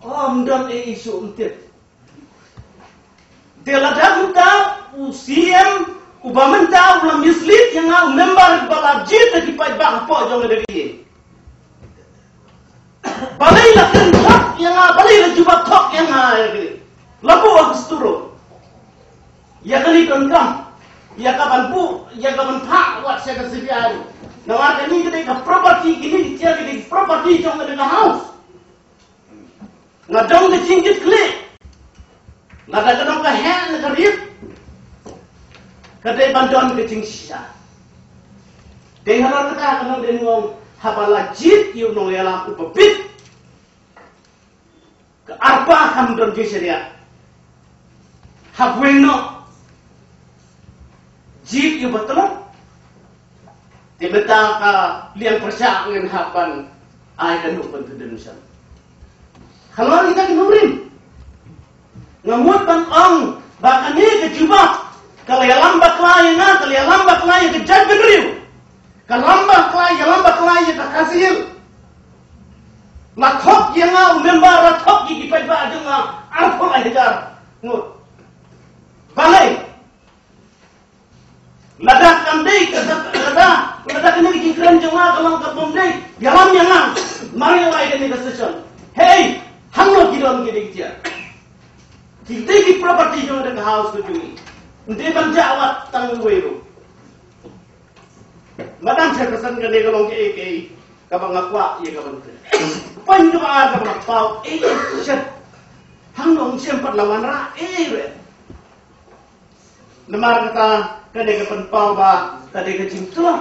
Oh, ym don ei ei shuh, ym tip. Te lada mynta u C E M uba mynta u la mislead ïa nga u member ba la jied da ki paidbah hapoh jong ka ri. Balei la kren ba Ka jubab thok ïa nga ïa kane. La buh ha ka store room. Ïa kane donkam. Ïa ka ban buh, ïa ka ban phah wat sha ka C B I. Namar kane ka dei ka property, kine ki chair ka dei property jong ka dei ka house. Nga don ka jingkitkhlieh. Lada ka don ka heh na ka rit, ka dei ban don ka jingshisha. Dei halor kata ka nongdie nongong haba la jied ïa u nongïalam uba bit, ka arpa kam don jingshaniah. Hapdeng noh jied ïa uba tlot. Te mynta ka liang pyrshah ngin hap ban ai ka nuk ban tudun sha. Halor kita ki nongrim. Nga mut ban ong ba kane ka jubab ka la ïalam bakla ïa nga, ka la ïalam bakla ïa ka jaitbynriew. Ka lam bakla, ïalam bakla ïa ka Khasi Hills. La thok ïa nga u member, la thok ïa ki paidbah jong nga arphew hajar ngut. Balei? Lada kam dei ka, lada, lada kane ka jingkren jong nga ka long ka bym dei, ïalam ïa nga. Mar ïa nga ïa kane ka session. Hei, hangno ki don ki dei ki chair? Ki dei ki property jong ka house ka jong ngi. Ym dei ban jah wat tang uwei ruh. Madam Chairperson, kane ka long kaei kaei kaba nga kwah ïa ka ban kren. Point kaba ar kaba nga paw, eh, eh, shet. Hangno ong shem pat la wanrah, eh, eh, re. Namar kata, kane ka pynpaw ba ka dei ka jingtlot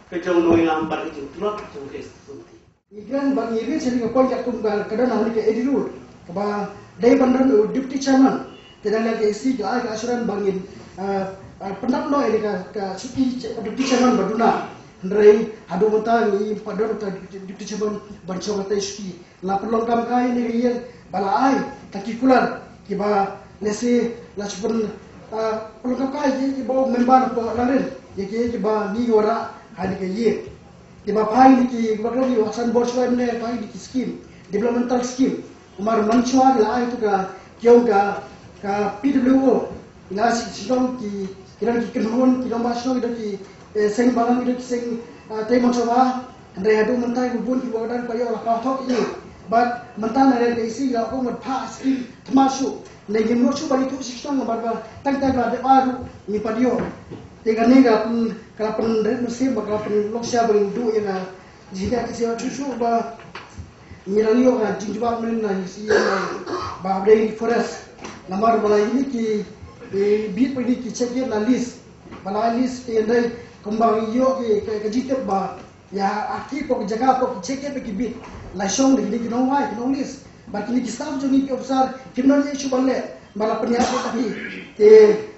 ka jong u nongïalam bad ka jingtlot ka jong ka institution. Ngi kren ba ngi ri sha ka point katkum ka, ka don ha ka A D rule kaba dei ban don u deputy chairman. Te da leh ka E C ka ai ka assurance ba ngin, ah, ah, pyndap noh ïa ka, ka shuki cha-, deputy chairman ba duna. Hynrei haduh mynta ngi pat don ka deputy chairman ban shong ka tei shuki. La pynlong kam kai ne ka ïing ba la ai ka ki kular kiba lehse la shu pyn, ah, pynlong kam kai ïa kiba u member ba la rin ïa ki, kiba ngi wanrah ha ne ka ïing. Kiba phai ne ki, kiba kren ki wa san bor shuwa ne phai ne ki scheme, developmental scheme. Kumar man shuwa ki la ai tu ka kiong ka, ka P W O. Ina shi, shnong ki, ki don ki kynhun, ki don ba shnong, ki don ki, eh, seng balang, ki don ki seng, ah, tei mon shuwa. Hynrei haduh mynta ki bun ki wa ka dang pa ïoh la paw thok ïa. Bad mynta na ren ka E C la ong ban phah scheme thymmai shuh. Hynrei ngim nud shuh ban ïathuh shisha bad ba tang tang ba dep ba ruh ngi pat ïoh. Te kane ka pyn, ka la pynrit mynsiem bad ka la pynlong sha ba ngin duh ïa ka jingïaid ka shisha shuh shuh ba ngi dang ïoh ka jingjubab mynne na E C ba hapdeng forest. Namar ba la ïa kine ki, eh, bit ba ïa kine ki check gate la list. Ba la list te hynrei kumba ngi ïoh ki, ka, ka jingtip ba ïa, ha ki pok jaka pok ki check gate ba ki bit la shong da kine ki nongwai, ki nonglist. Bad kine ki staff jong ngi ki officer kim don ei shuh ban leh ba la pynïaid ïa ki. Te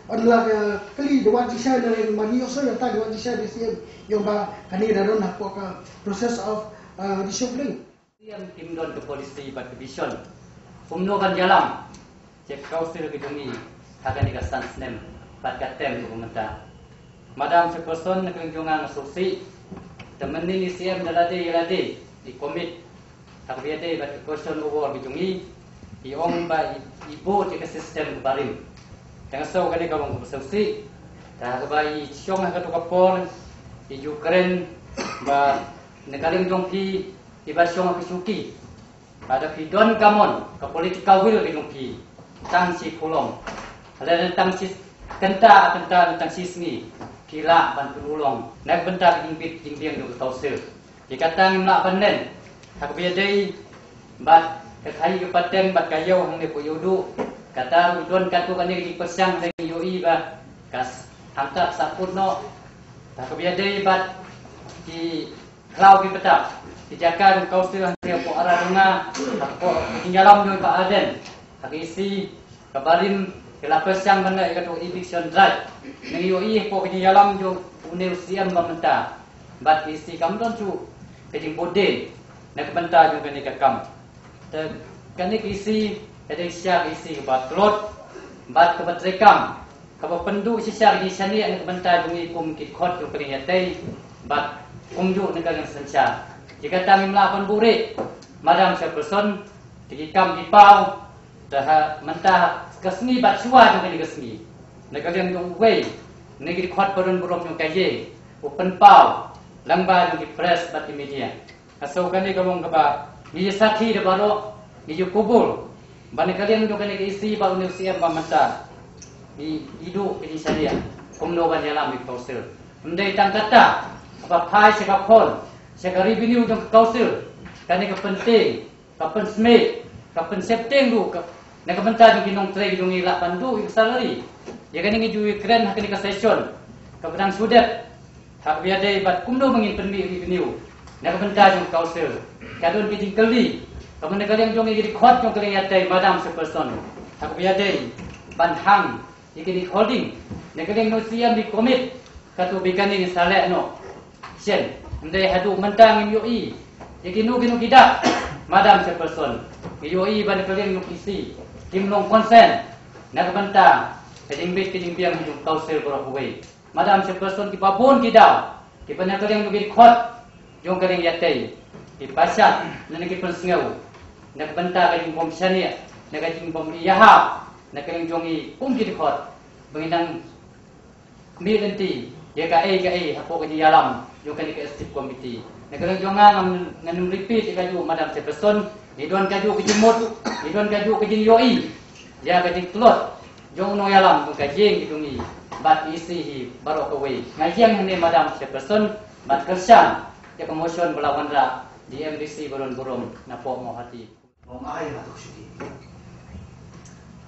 ynda la, eh, kylli da wad jingshai na ren ba ngi ïohsngew ïa ta da wad jingshai da C M ïoh ba kane da don hapoh ka process of, eh, reshuffling. C M kim don ka policy bad ka vision kumno ban ïalam ïa ka council ka jong ngi ha kane ka san snem bad ka term kaba mynta. Madam Chairperson, na ka liang jong nga nga sngewsih. Te mynnin i C M da lade ïa lade i commit ha kaba ïadei bad ka question over ka jong ngi, i ong ba i, i bud ïa ka system kaba rim. Te nga sngew kane ka long kaba sngewsih. Te ha kaba i shong ha kato ka por i ju kren ba na ka liang jong phi iba shong ha ka shuki, lada phi don ka mon, ka political will ka jong phi, tang shi khulom, lada tang shi kynta, kynta, tang shi sngi, phi lah ban pynurlong na ka bynta ka jingbit jingbiang jong ka council. Ïa kata ngim lah ban len ha kaba ïadei bad ka khaii ka pateng bad ka ïew hangne hapoh Ïewduh. Kata ruh don katto katne ka jingpyrshang, hynrei ngi ïohi ba ka s-, hangta ka sahkut noh. Ha kaba ïadei bad ki khlaw ki btap, ki jaka jong ka council hangne hapoh Aradonga, hapoh ka jingïalam jong i Bah Ardent, ha ka E C kaba rim, ki la pyrshang ban leh ïa kato eviction drive. Ngi ïohi hapoh ka jingïalam jong une u C M ba mynta bad ka E C kam don shuh ka jingbud dien na ka bynta jong kane ka kam. Te kane ka E C ka dei shisha ka E C kaba tlot bad kaba treikam, kaba pynduh shisha ka jingshaniah na ka bynta jong ngi kum ki dkhot jong ka ri ïatei bad kumjuh na ka liang synshar. Ïa kata ngim lah ban buhrieh, Madam Chairperson, te ki kam ki paw, te ha mynta ka sngi bad shuwa jong kane ka sngi, na ka liang jong uwei na ki dkhot ba don burom jong ka ïing u pynpaw lyngba jong ki press bad ki media. Nga sngew kane ka long kaba ngi ïa sakhi da baroh, Ngi ju kubur ba na ka liang jong kane ka E C bad une u C M ba mynta ngi, ngi duh ka jingshaniah kumno ban ïalam ïa ka council. Ym dei tang kata, haba phai sha ka fund, sha ka revenue jong ka council, kane ka pyntieng, ka pynsmit, ka pynsheptieng ruh ka, na ka bynta jong ki nongtrei jong ngi lah ban duh ïa ka salary. Ïa kane ngi ju ïakren ha kane ka session kaba dang shu dep. Ha kaba ïadei bad kumno ba ngin pynmih revenue na ka bynta jong ka council, ka don ki jingkylli kaba na ka liang jong ngi, record jong ka liang ïatei, Madam Chairperson. Ha kaba ïadei ban hang ïa kine ki holding, na ka liang jong u C M u commit, kato ba kane ngin sa leh noh shen. Hynrei haduh mynta ngim ïohi ïa kino kino ki dak, Madam Chairperson. Ngi ïohi ba na ka liang jong u E C kim long concern na ka bynta ka jingbit ka jingbiang jong ka council baroh kawei. Madam Chairperson, kiba bun ki daw kiba na ka liang jong ki record jong ka liang ïatei ki pynshah ne ki pynsngew na ka bynta ka jingbym shaniah, na ka jingbym ïahap na ka liang jong ngi kum ki record ba ngin nang mih lynti ïa kaei kaei hapoh ka jingïalam jong kane ka executive committee. Na ka liang jong nga, ngam, ngan ym repeat ïa kajuh, Madam Chairperson. Ngi don kajuh ka jingmut, ngi don kajuh ka jingïohi ïa ka jingtlot jong u nongïalam jong ka ïing jong ngi bad E C hi baroh kawei. Nga ïeng hangne, Madam Chairperson, ban kyrshan ïa ka motion ba la wanrah da u M D C ba don burom na pdeng Mawhati. Ngam ai na tuk shuki.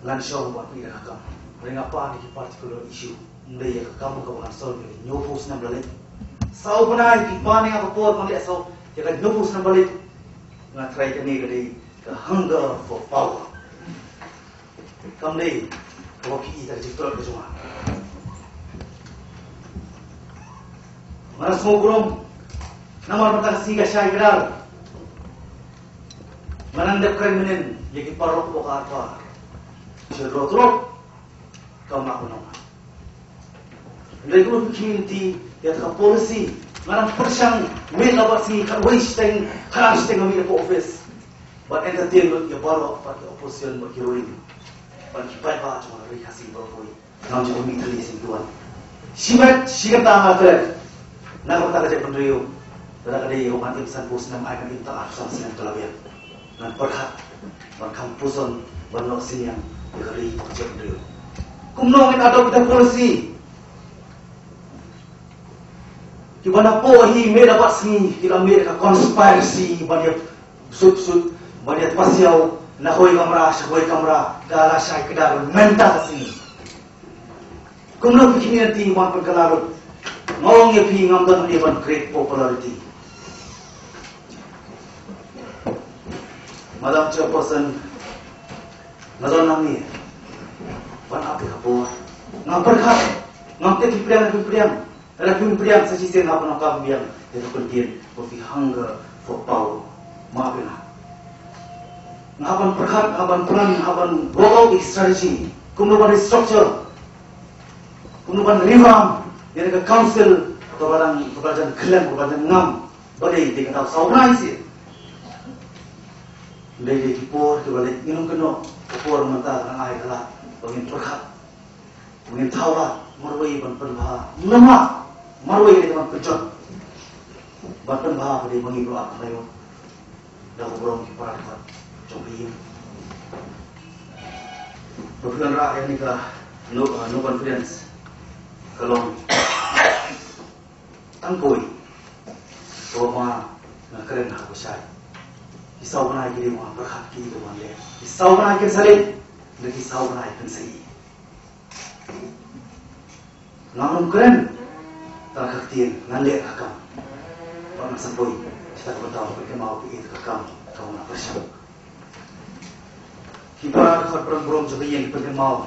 Ngan shong bad phi da ka kam. Hynrei nga pan ïa ki particular issue. Ym dei ïa ka kam kaba ngan solve ïa ka hynñiewphew snem la leit. Saw bnai phi pan ïa nga ka por ban leh saw ïa ka hynñiewphew snem la leit. Nga tharai kane ka dei ka hunger for power. Kam dei kaba phi i da ka jingtlot ka jong nga. Nga la sngewburom namar mynta ka sngi ka shai kdar. Nga nang dep kren mynnin ïa ki paralok baroh arpar. Sha Road Road, kam lah ban ong. Hynrei kumno phi khmih lynti ïa ka policy? Nga nang pyrshang miet la bad sngi, khatwei shiteng, khatar shiteng nga mih na ka office ban entertain lut ïa baroh, bad ki opposition, bad ki roi, bad ki paidbah jong ka Ri Khasi baroh kawei. Ngam ju mih thylli sngewthuh. Shimet shi kynta nga klet na ka bynta ka jaitbynriew. Lada ka dei ïa u ban im sanphew snem, ai ban im tang arphew san snem ka la biang. Ngan pyrkhat ban kham puson, ban noh synñiang ïa ka ri bad ka jaitbynriew. Kumno ngin adopt ïa ka policy? Kiba napoh hi miet la bad sngi ki la mih da ka conspiracy ban ïa sut sut, ban ïa pasiaw na hoi kamra sha hoi kamra, ka la shai kdar mynta ka sngi. Kumno phi khmih lynti ban pynkylla lut? Nga ong ïa phi, ngam don hangne ban create popularity. Madam Chairperson, nga don hangne ban ap ïa ka por. Nga pyrkhat, ngam tip phi pdiang ne phim pdiang. Lada phim pdiang, sa shisien hap ban ong kam biang ïa ka kyntien ba phi hunger for power. Ma phi nga, nga hap ban pyrkhat, nga hap ban plan, nga hap ban work out the strategy. Kumno ban restructure, kumno ban revamp ïa ka council kaba dang, kaba dang khlem, kaba dang ngam. Ba dei, dei kata saw bnai shisien. Dei, dei ki por kiba leit, ngin ym kynnoh ka por mynta, ka dang ai ka lad ba ngin pyrkhat, ba ngin thaw lad marwei ban pynbha, namar marwei dei ban pynjot, ban pynbha ba dei ba ngi briew ar khyndai ngut da ka burom ki para dkhot jong ka ïing. Ba phi wanrah ïa kane ka no, no confidence ka long tang kawei kaba ma nga kren ha kaba shai. Ki saw bnai ki dei ma nga pyrkhat ki dei ban leh. Ki saw bnai kin sa leit, ne ki saw bnai kin sa ïeh. Ngam kren tang ka ktien, ngan leh ka kam. Bad ngan sa poi sha ka bynta ba phi kynmaw phi ïeit ka kam kaba nga pyrshang. Ki para dkhot, para burom jong ka ïing, phi kynmaw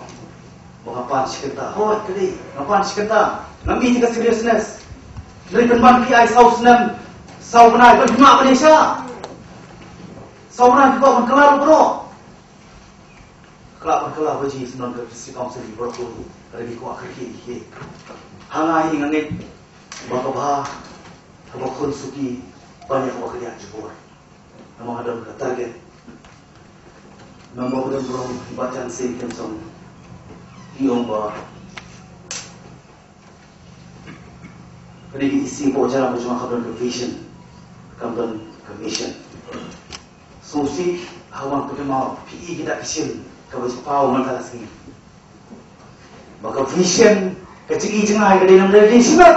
ba nga pan shi kynta. Hooid, ka dei, nga pan shi kynta. Ngam ïeit ïa ka seriousness. Hynrei pynban phi ai saw snem, saw bnai, ban phi mah ban ïasha. Saw bnai phi kwah ban kylla ruh baroh. Kylla ban kylla baji, sngewbha ka District Council baroh kawei. Ka dei, phi kwah kyrkieh, kyrkieh. Ha nga hi, nga ngeit ba ka bha kaba khun suki ban ïa kaba khlieh jubor. Namar nga don ka target. Namar nga don burom, i Bah Chansing Khynsong, i ong ba kane ka E C ba u jia ba jong nga kam don ka vision, kam don ka mission. Sngewsih ha u ban pynmih phi i kita ki sien kaba jylliew mynta ka sngi. Ba ka vision, ka jingi jingai ka dei namar dei shimet.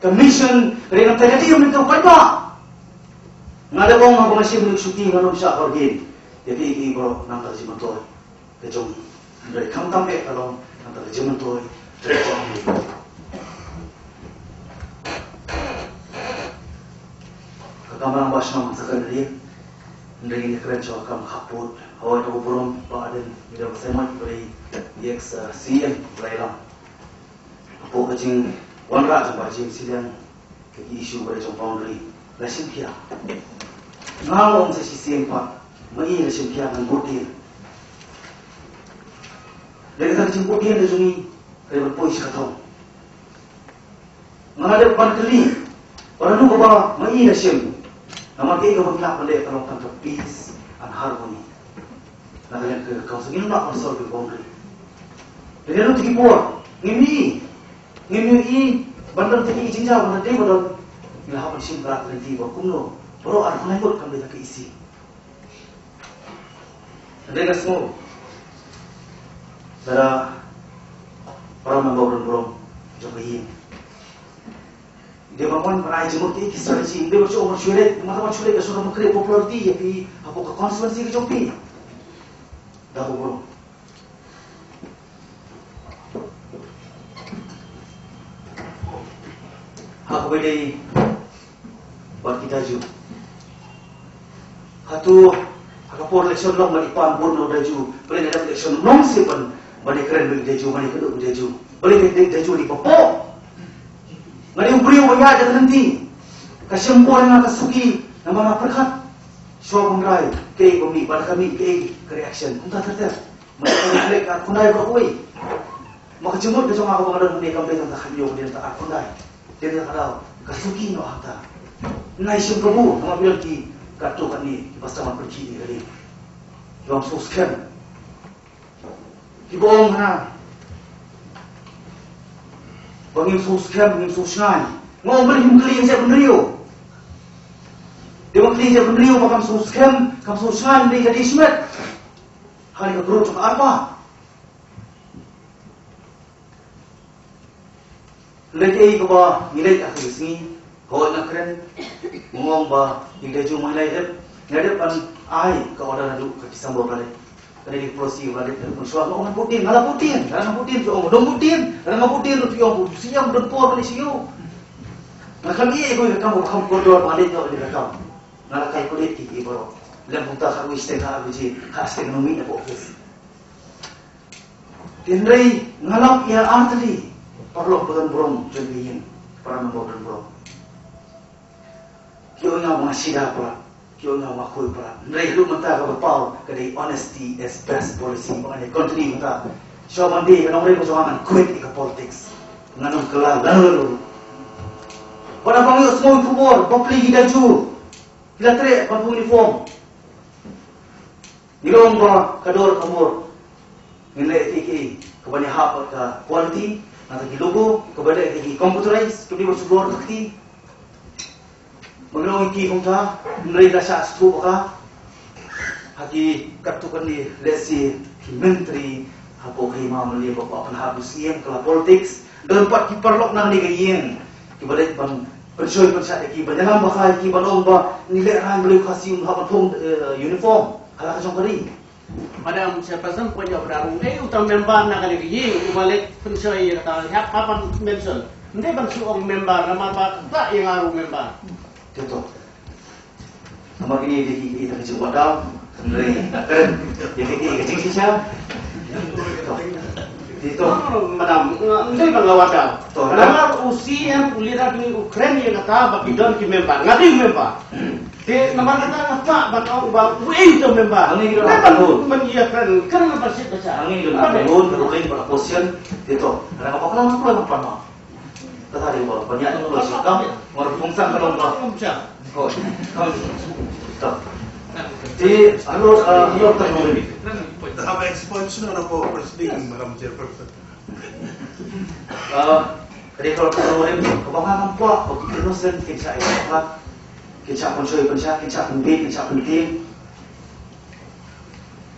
Ka mission ka dei namar dei mynta ka ba. Nga da ong ha ba nga shim ni shuki nga nong sha ka orgin. Ïa phi i bro namar ka jingmyntoi ka jong ngi. Hynrei khamtam eh ka long namar ka jingmyntoi ka jong ngi. Ka kamra ba shnong sa ka ri. Hynrei ngi kren shuwa kam khappud. Hawai na u burom ba aden ngi da ba semai ba dei ex, uh, C M Lailam. Hapoh ka jingwanrah jong ka jingsiliang ka ki issue ba dei jong boundary la shim khia. Nga la ong sa shisien pat, ma i la shim khia ngan bud dien. Lei kata ka jingbud dien ka jong i ka dei ban poi sha ka thong. Nga la dep ban kylli ba lano kaba ma i la shim. Namar ka i kaba ngi lah ban leh ka long tang ka peace and harmony. Na ka liang ka council ngim lah ban solve ka boundary. Lada ruh ki por ngim i, ngim i ban dang tiki jingjia ban dei ba don. Ngi la hap ban shim ka lynti ba kumno baroh ar pynlait ngut kam dei ka isi. Hynrei nga sngew lada para member don burom jong ka ïing. Dei ban wan ban ai jingmut ïa ki strategy, dei ban shu wan shu leh, ma ban shu leh ka shu ban create popularity ïa phi hapoh ka constituency ka jong phi. Da u bro. Ha kaba ïadei bad ki Daju. Hato ha ka por election long ban ïa pan vote na u Daju, balei na election long seh ban ban ïa kren bad ki Daju, ban ïa kynduh bad ki Daju. Balei ki Daju ki papoh. Nga dei u briew ba ïaid da ka lynti. Ka shim bor nga ka suki namar nga pyrkhat. Shuwa ban rai kaei ba mih, bad ka mih kaei ka reaction. Kumta ter ter. Ma ka lek ka khyndai ba wei. Ma ka jingmut ka jong nga kaba nga don hangne kam dei tang ka khyndai, dei tang ka khyndai. Dei tang ka daw ka suki noh hangta. Nai shim kabu namar phi don ki katto katne kiba sdang ban pyrkhi ïa ka dei. Kiba ym sngewskhem. Kiba ong ha ba ngim sngewskhem, ngim sngewsngai. Nga ong balei ngim kylli ïa ka jaitbynriew. Dei ban kylli ïa ka jaitbynriew ba kam sngewskhem, kam sngewsngai, dei ka dei shimet. Ha kane ka group jong ka ARPA. Lei kaei kaba ngi leit ha kine ki sngi, hooid nga kren, nga ong ba ngi dei jong ngi lei dep, nga dep ban ai ka order naduh ka December ba leit. Kane ka policy ba leit, mynshuwa nga ong ngan bud dien, nga la bud dien, nga la bud dien, ki ong dang bud dien, nga la bud dien, ki ong bud dien, don por ba leit sha ïew. Nga khlem ïeh ïa kawei ka kam, ka kam kordor ba leit, nga la calculate ki, ki baroh. Lem kumta khatwei shateng, khatwei baje, khat shateng ngi mih na ka office. Hynrei nga lap ïa artylli paralok ba don burom jong ka ïing, para member ba don burom. Ki ong ïa nga ba nga shida palat, ki ong ïa nga ba nga khuid palat. Hynrei haduh mynta kaba paw ka dei honesty is best policy, ba ngan ïa continue mynta. Shuwa ban dei ka nongrim ka jong nga ngan quit ïa ka politics. Ngan ym kylla lano lano ruh. Ba nang ba ngi ïohsngew ïa ka khubor ba pli ki Daju ki la treh ban uniform. Ngi long ba ka dor ka mur. Ngin leh kiei kiei kaba ïahap bad ka quality, nangta ki logo kaba leh ki computerize, kaba dei ban shu dor ka kti. Ba ngi long ki kumta, hynrei la shah sngewthuh ba ka ha ki katto katne lehse ki myntri hapoh ka hima mynliem ba kwah pynhap u C M ka la politics. Don pat ki paralok na kane ka ïing kiba leit ban pynshoi pynshai ïa ki, ban ïalam bha ïa ki, ban ong ba ngi lehraiñ balei u Khasi um hap ban thung, eh, uniform ha la ka jong ka ri. Madam Chairperson, point of order, u dei uta u member na kane ka ïing uba leit pynshoi ïa kata, hap, hap ban mention. Ym dei ban shu ong member namar ba ka ïa nga ruh member. Te to. Namar kine dei ki, ki, ka jingwad daw. Hynrei ïa ka, ïa ka jingshisha. To. Te to. Madam, ym dei ban la wad daw. To, namar u C M u leader jong ngi u kren ïa kata ba ki don ki member. Nga dei member. Te namar kata nga kwah ban ong ba uei uta u member. Hangne ki don ban, ban ïa kren, kren ban shit ba sha. Hangne ki don ban, ban opposition. Te to. Nga kwah ban, ban, ban, ban. Kata dei ba ban ïa nang sukam. Ngor pungsang ka long ba. Hoi. To. Te alo, ah, alo ta nuri. Have expansion on a purpose being, Madam Chairperson. Ah, ka dei ka long ka long, ka ba nga ngam kwah ba ki innocent kin shah ïa ka, kin shah pynshoi pynshah, kin shah pynbeit, kin shah pyntieng.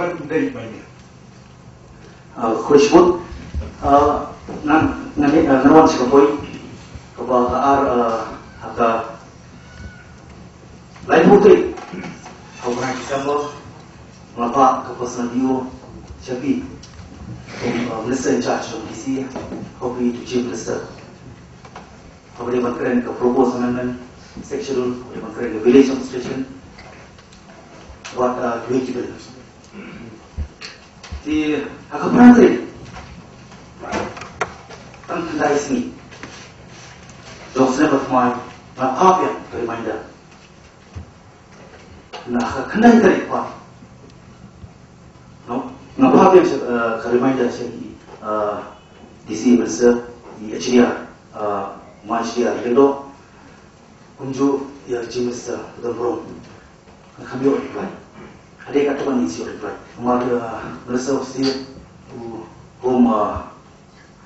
Government dei mynta. Uh, khublei shibun. Uh, ngan ngan uh, ngan wan sha ka point kaba ka ar uh, ha ka laiphew tarik ha u bnai December, nga phah ka personal D O sha phi, uh, Minister in charge jong D C, copy to Chief Minister. Kaba dei ban kren ka proposed amendment, section rule, kaba dei ban kren ka village administration, wat uh, due to Te ha ka primary tang khyndai sngi jong snem ba thymmai, nga phah biang ka reminder. Na ha ka khyndai tarik pat nga phah biang ka reminder sha i D C Minister, i H D R, Maj D R Lyngdoh, kumjuh ïa ka Chief Minister, u Don Brum. Nga kham ïoh reply. Dei katto katne issue reply. Namar, uh, Minister of State, u Home, uh,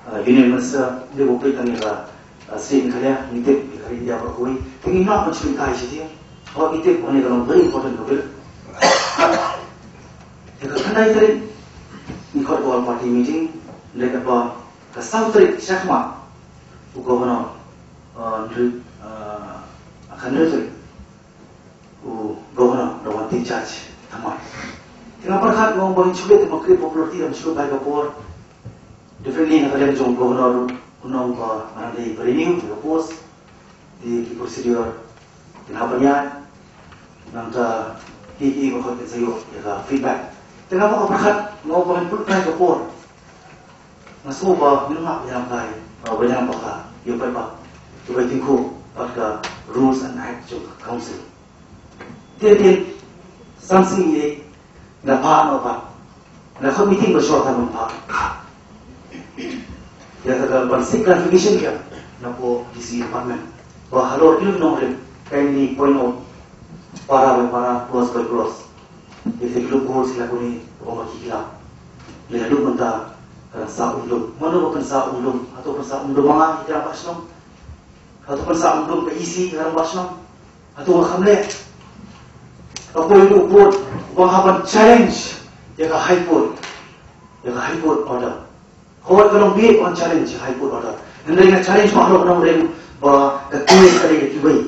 uh, Union Minister, dei ba peit tang ïa ka, uh, state Meghalaya, ngi tip ïa ka India baroh kawei. Te ngi nang ban shu kai sha te. Haba ngi tip ba kane ka long very important ka bill. Ïa ka khyndai tarik ngi khot ka all party meeting, dei katba ka saw tarik shakhmat u Governor, uh, Nri, uh, ka hynriew tarik u Governor da wan take charge thymmai. Te nga pyrkhat nga ong ba ngin shu leit te ma create popularity, da shu kai ka por. Differently na ka liang jong u Governor, u ong ba ngan dei ba renew ka post. Te ki procedure kin hap ban ïaid. Nangta ki ki ba khot kin sa ïoh ïa ka feedback. Te nga ba ka pyrkhat nga ong ba ngin pynkai ka por. Nga sngew ba ngin ngap ïa ka, uh, ba ïa ka, ïa ka, ïa ka, ïa ka, ïa ka rules and act jong ka council. Te te, san sngi ïa, nga phah, nga phah. Nga khot meeting ba short, nga phah. Ïa ka ban seek clarification ïa na ka D C department. Ba halor ki nongrim, kindly point out para by para, clause by clause. Ïa ka loophole sila kuni, ba ma ki kila. Ïa ka loophole mynta ka dang sah um lum. Mano ba pynsah um lum? Hato pynsah um lum ma nga, ïa ka ba shnong? Hato pynsah um lum ka E C, ïa ka ba shnong? Hato nga kham leh? Ka poi u pud ba nga hap ban challenge ïa ka High Court, ïa ka High Court order. Hooid, ka long beit ban challenge ïa ka High Court order. Hynrei nga challenge ma ka nongrim ba ka case ka dei ka kiwei.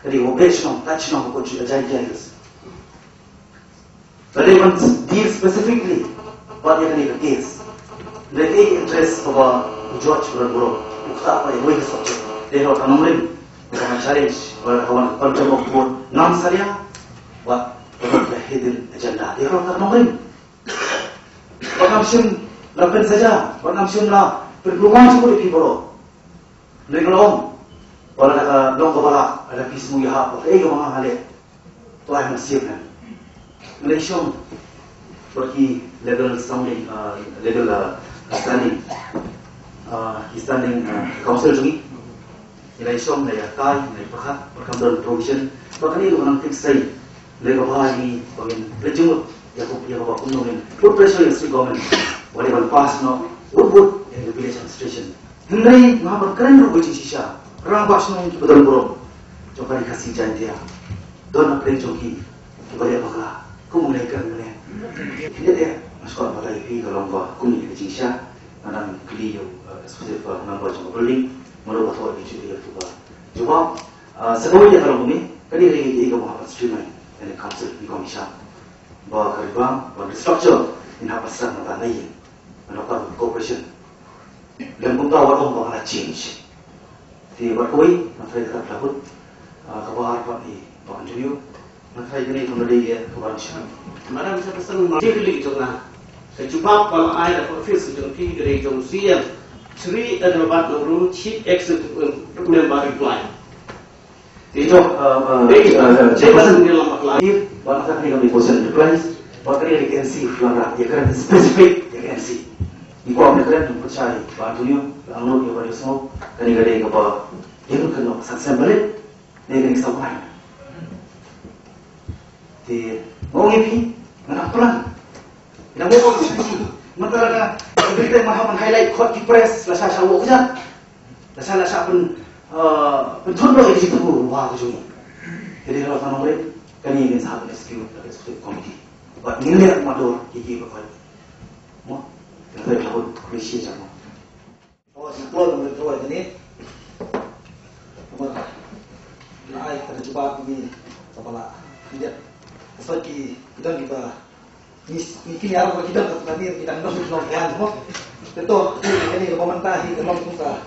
Ka dei ka ba shnong, ka shnong ka Jaintia Hills. Ka dei ban deal specifically bad ïa kane ka case. Dei ka interest kaba u Judge Baran Burom u ktah ba ïa kawei ka subject. Dei halor ka nongrim, ka nongrim challenge, ba ka wan contempt of court, ngam salia, bad ka hidden agenda. Dei halor ka nongrim. Bad ngam shym la pynsaja, bad ngam shym la pynkulmar shuh ïa phi baroh. Hynrei nga la ong ba lada ka long kaba lah, lada phi sngewthuh ba kaei kaba nga leh, to ai mynsiem. Nga la shong bad ki legal sounding, uh, legal, uh, standing, uh, ki standing, uh, counsel jong ngi. Ngi la shong, ngi la ïatai, ngi la pyrkhat, ba kam don provision ba kane ruh nang tip sei. Hynrei kaba ngi ba ngin pynjynjar ïa ka, ïa kaba kumno ngin put pressure ïa state government ba dei ban pass noh wut wut ïa ka village administration. Hynrei nga ban kren ruh ka jingshisha, rangbah shnong kiba don burom jong ka Ri Khasi Jaiñtia, don hapdeng jong ki kiba leh bakla kum u nongkren mynne. Hynrei nga sngewbha batai ïa phi ka long ba kum ïa ka jingshisha nga dang kylli ïa u, uh, executive, uh, member jong ka building, mano ba thoh ïa ki jubab. Jubab, uh, sa kawei ïa ka long kumne, kane ka dei ka dei kaba hap ban streamline ïa ka council, ïa ka commission. Ba ka revamp, ba restructure, ngin hap ban start mynta na ïing. Ngan ong ka cooperation. Lem kumta wat ong ba nga la change. Te bad kawei, nga tharai kata ka la hut, ah, kaba ar pat i ba continue. Nga tharai kane ka mdei ïa kaba nang shem. Madam Chairperson, ma dei ka link jong nga. Ka jubab ba la ai da ka office jong phi ka dei jong C M. Shri Adelbert Nongrum, Chief Executive Member reply. Ito, uh, uh, Dei, uh, uh, Chairperson, Chairperson, ni lam bakla. Ba na ka ni kami question replies, ba ka ni N C, lada ïa ka specific ïa N C. Iko am kren tu percaya ba tu yu ang lu ïa ba yu sngew ka ni ka dei ka ba ïa ka no success balik. Ni ka ni sa wan. Te mo ngi phi, mana plan. Ina mo ko sisi. Mata la ka berita maha man highlight khot ki press la sha sha wo ka. La sha, la sha pyn, eh, pynthut noh ïa ka jingthmu wa ka jong ngi. Ka dei halor ka nongrim, kane ngin sa hap ban execute da ka executive committee. Bad ngin leh ma dor ki ki ba khot. Mo, ka dei halor ka committee jong mo. Oh, sipor ngam rit roi kane. Kumba la ai ka jubab kane kaba la. Ïa. Ka sot ki dang kiba Ni, ni kini arang ba ki dang ka ni ki dang dang dang plan mo. Te to, ni kani ka ba mynta hi ka long kumta.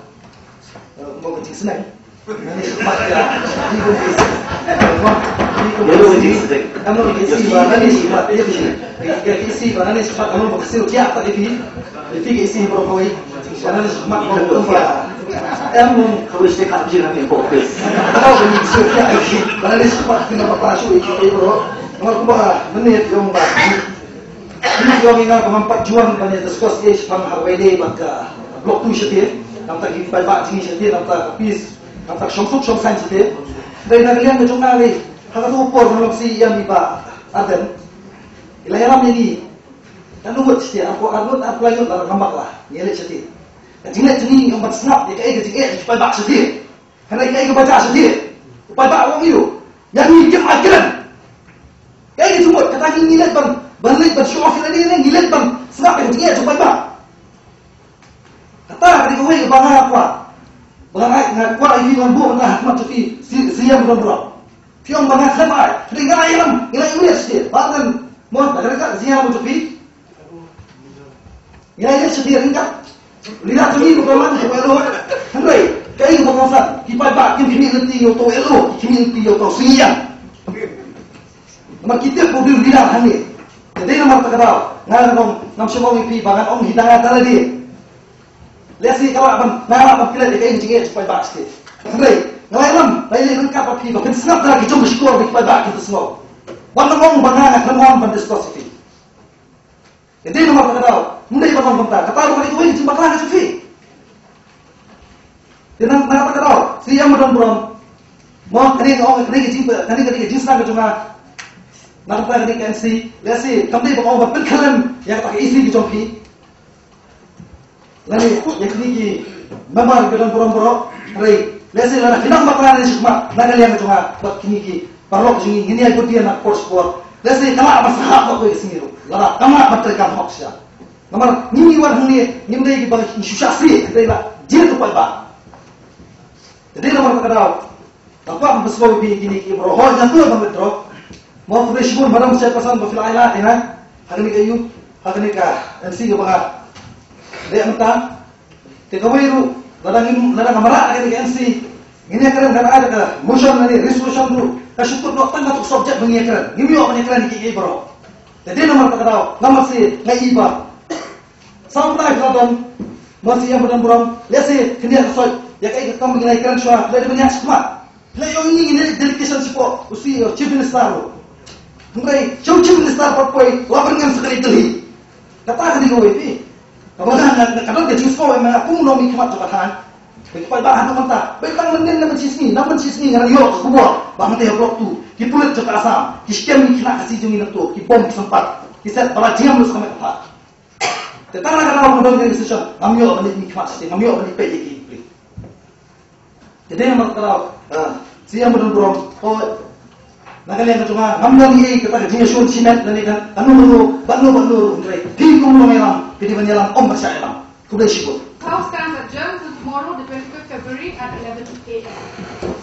Eh, mo ka jingsneng. Nani smat ka. Ni ko ni. Ni ko ni. Ano ni si ba nani smat ya ni. Ni si ba nani smat ano ba kasi ya ta di. Di ki si bro koi. Ba nani smat ko kumta. Em mo ka wis te ka jin ni ko. Ano ni si ya. Ba nani smat kina ba pa su ki bro. Mo kumba nani yung ba. Ngi ïohi nga ka ngam pat juan ban ïa discuss ïa shaphang ha kawei de bad ka block two shatei, nangta ki paidbah jong ngi shatei, nangta ka peace, nangta ka shongsuk shongsaiñ shatei. Dei na ka liang ka jong nga lei, ha kato ka por nga long C E M i Bah Ardent. Ila ïalam ïa ngi. Kan ngut stia, arphew, arphew, arphew lai ngut la ka mak la. Ngi leit shatei. Ka jingleit jong ngi ngi ong ban sngap ïa kaei ka jingeh jong ki paidbah shatei. Hynrei kaei kaba jia shatei. U paidbah u ong ïa u. Ïa ngi kim ai kren. Kaei ka jingmut kata ngi, ngi leit ban, ban leit ban show off ïa lade, ngi leit ban sngap ïa ka jingeh jong u paidbah. Kata ka dei kawei kaba nga kwah. Ba nga, nga kwah ïa phi ban buh mynta ha khmat jong phi, Syiem, Syiem ba don burom. Phi ong ba nga khlem ai, hynrei nga la ïalam, nga la ïalam shatei. Ba ngan, mo, ba ka dei ka Syiem ba jong phi. Nga la ïalam shatei ryngkat. Leader jong ngi ba ka long ka L O. Hynrei kaei kaba kongsan, ki paidbah kim khmih lynti ïa uto u L O, ki khmih lynti ïa uto u Syiem. Namar ki tip ba u dei u leader hangne. Te dei namar kata ka daw nga ong, ngam shym ong ïa phi ba ngan ong hi tang nga tang lade. Lehse ka lah ban, nga lah ban klet ïa kaei ka jingeh jong u paidbah shatei. Hynrei nga la ïalam, la ïalam ryngkat bad phi ba kin sngap da ki jong ki shkor ba ki paidbah kin sngap. Wat nym ong ba nga, nga khlem ong ban discuss ïa phi. Te dei namar kata ka daw, ym dei ban ong kumta, kata ruh ka dei kawei ka jingbakla ka jong phi. Te na, na kata ka daw, Syiem ba don burom. Mo, kane nga ong, kane ka jing, kane, kane ka jingsnam ka jong nga. Na kata kane ka M C, lehse kam dei ban ong ban pynkhyllem ïa kata ka E C ka jong phi. Lane ïa kine ki member ba don burom baroh, hynrei lehse lada phi nang bakla ne shi khmat na ka liang ka jong nga bad kine ki paralok jong ngi, ngin ïai bud ïa na por sha por. Lehse ka lah ban sahap noh kawei ka sngi ruh, lada kam lah ban treikam hok shisha. Namar ngi, ngi wan hangne ngim dei kiba ngi shu shah sih, hynrei la jied u paidbah. Te dei namar kata ka daw nga kwah ban pynsngew ïa phi kine ki baroh. Hooid, nga tip ban withdraw. Mo, khublei shibun Madam Chairperson ba phi la ai lad ïa nga ha kane ka ïing, ha kane ka M C kaba nga leh mynta. Te kawei ruh, lada ngim, lada ngam rah na kane ka M C, ngin ïakren, ngan ai da ka motion lane resolution ruh, ka shu kut noh tang kato ka subject ba ngin ïakren. Ngim ïoh ban ïakren ïa kiei kiei baroh. Te dei namar kata ka daw, namar shi nga i ba saw pynai phi la don, mo, Syiem ba don burom, lehse khyndiat ka soi ïa kaei ka kam ba ngin ïakren shuwa, lehse ban ïaid shakhmat. Lei ïoh ïa ngi, ngi leit delegation shapoh u C E O, Chief Minister ruh. Hynrei sha u Chief Minister pat poi la pynngem sa ka leit Delhi. Kata ka dei kawei phi. Kaba nga, nga, nga, ka don ka jingsngew ïa nga kum u nongmihkhmat jong ka thaiñ. Ba ki paidbah haduh mynta, ba tang mynnin na mynshisngi, na mynshisngi nga dang ïoh ka khubor ba hangtei ha Block Two ki pulit jong ka Assam ki stem ïa ki khynnah Khasi jong ngi nato, ki bom ki sympat, ki set ba la jingïam lut sha ka met ka phad. Te tang na ka daw ba nga don ka decision, ngam ïoh ban leit mihkhmat shatei, ngam ïoh ban leit peit ïa ki pule. Te dei namar kata ka daw, ah, Syiem ba don burom, hooid, na ka liang ka jong nga ngam don ei ei kata ka jingïashun shimet lane ka, kano kano, bad no bad no ruh, hynrei phi kum u nongïalam phi dei ban ïalam, ym ban shah ïalam. Khublei shibun. House stands adjourned till tomorrow, the twenty-fifth February at eleven A M.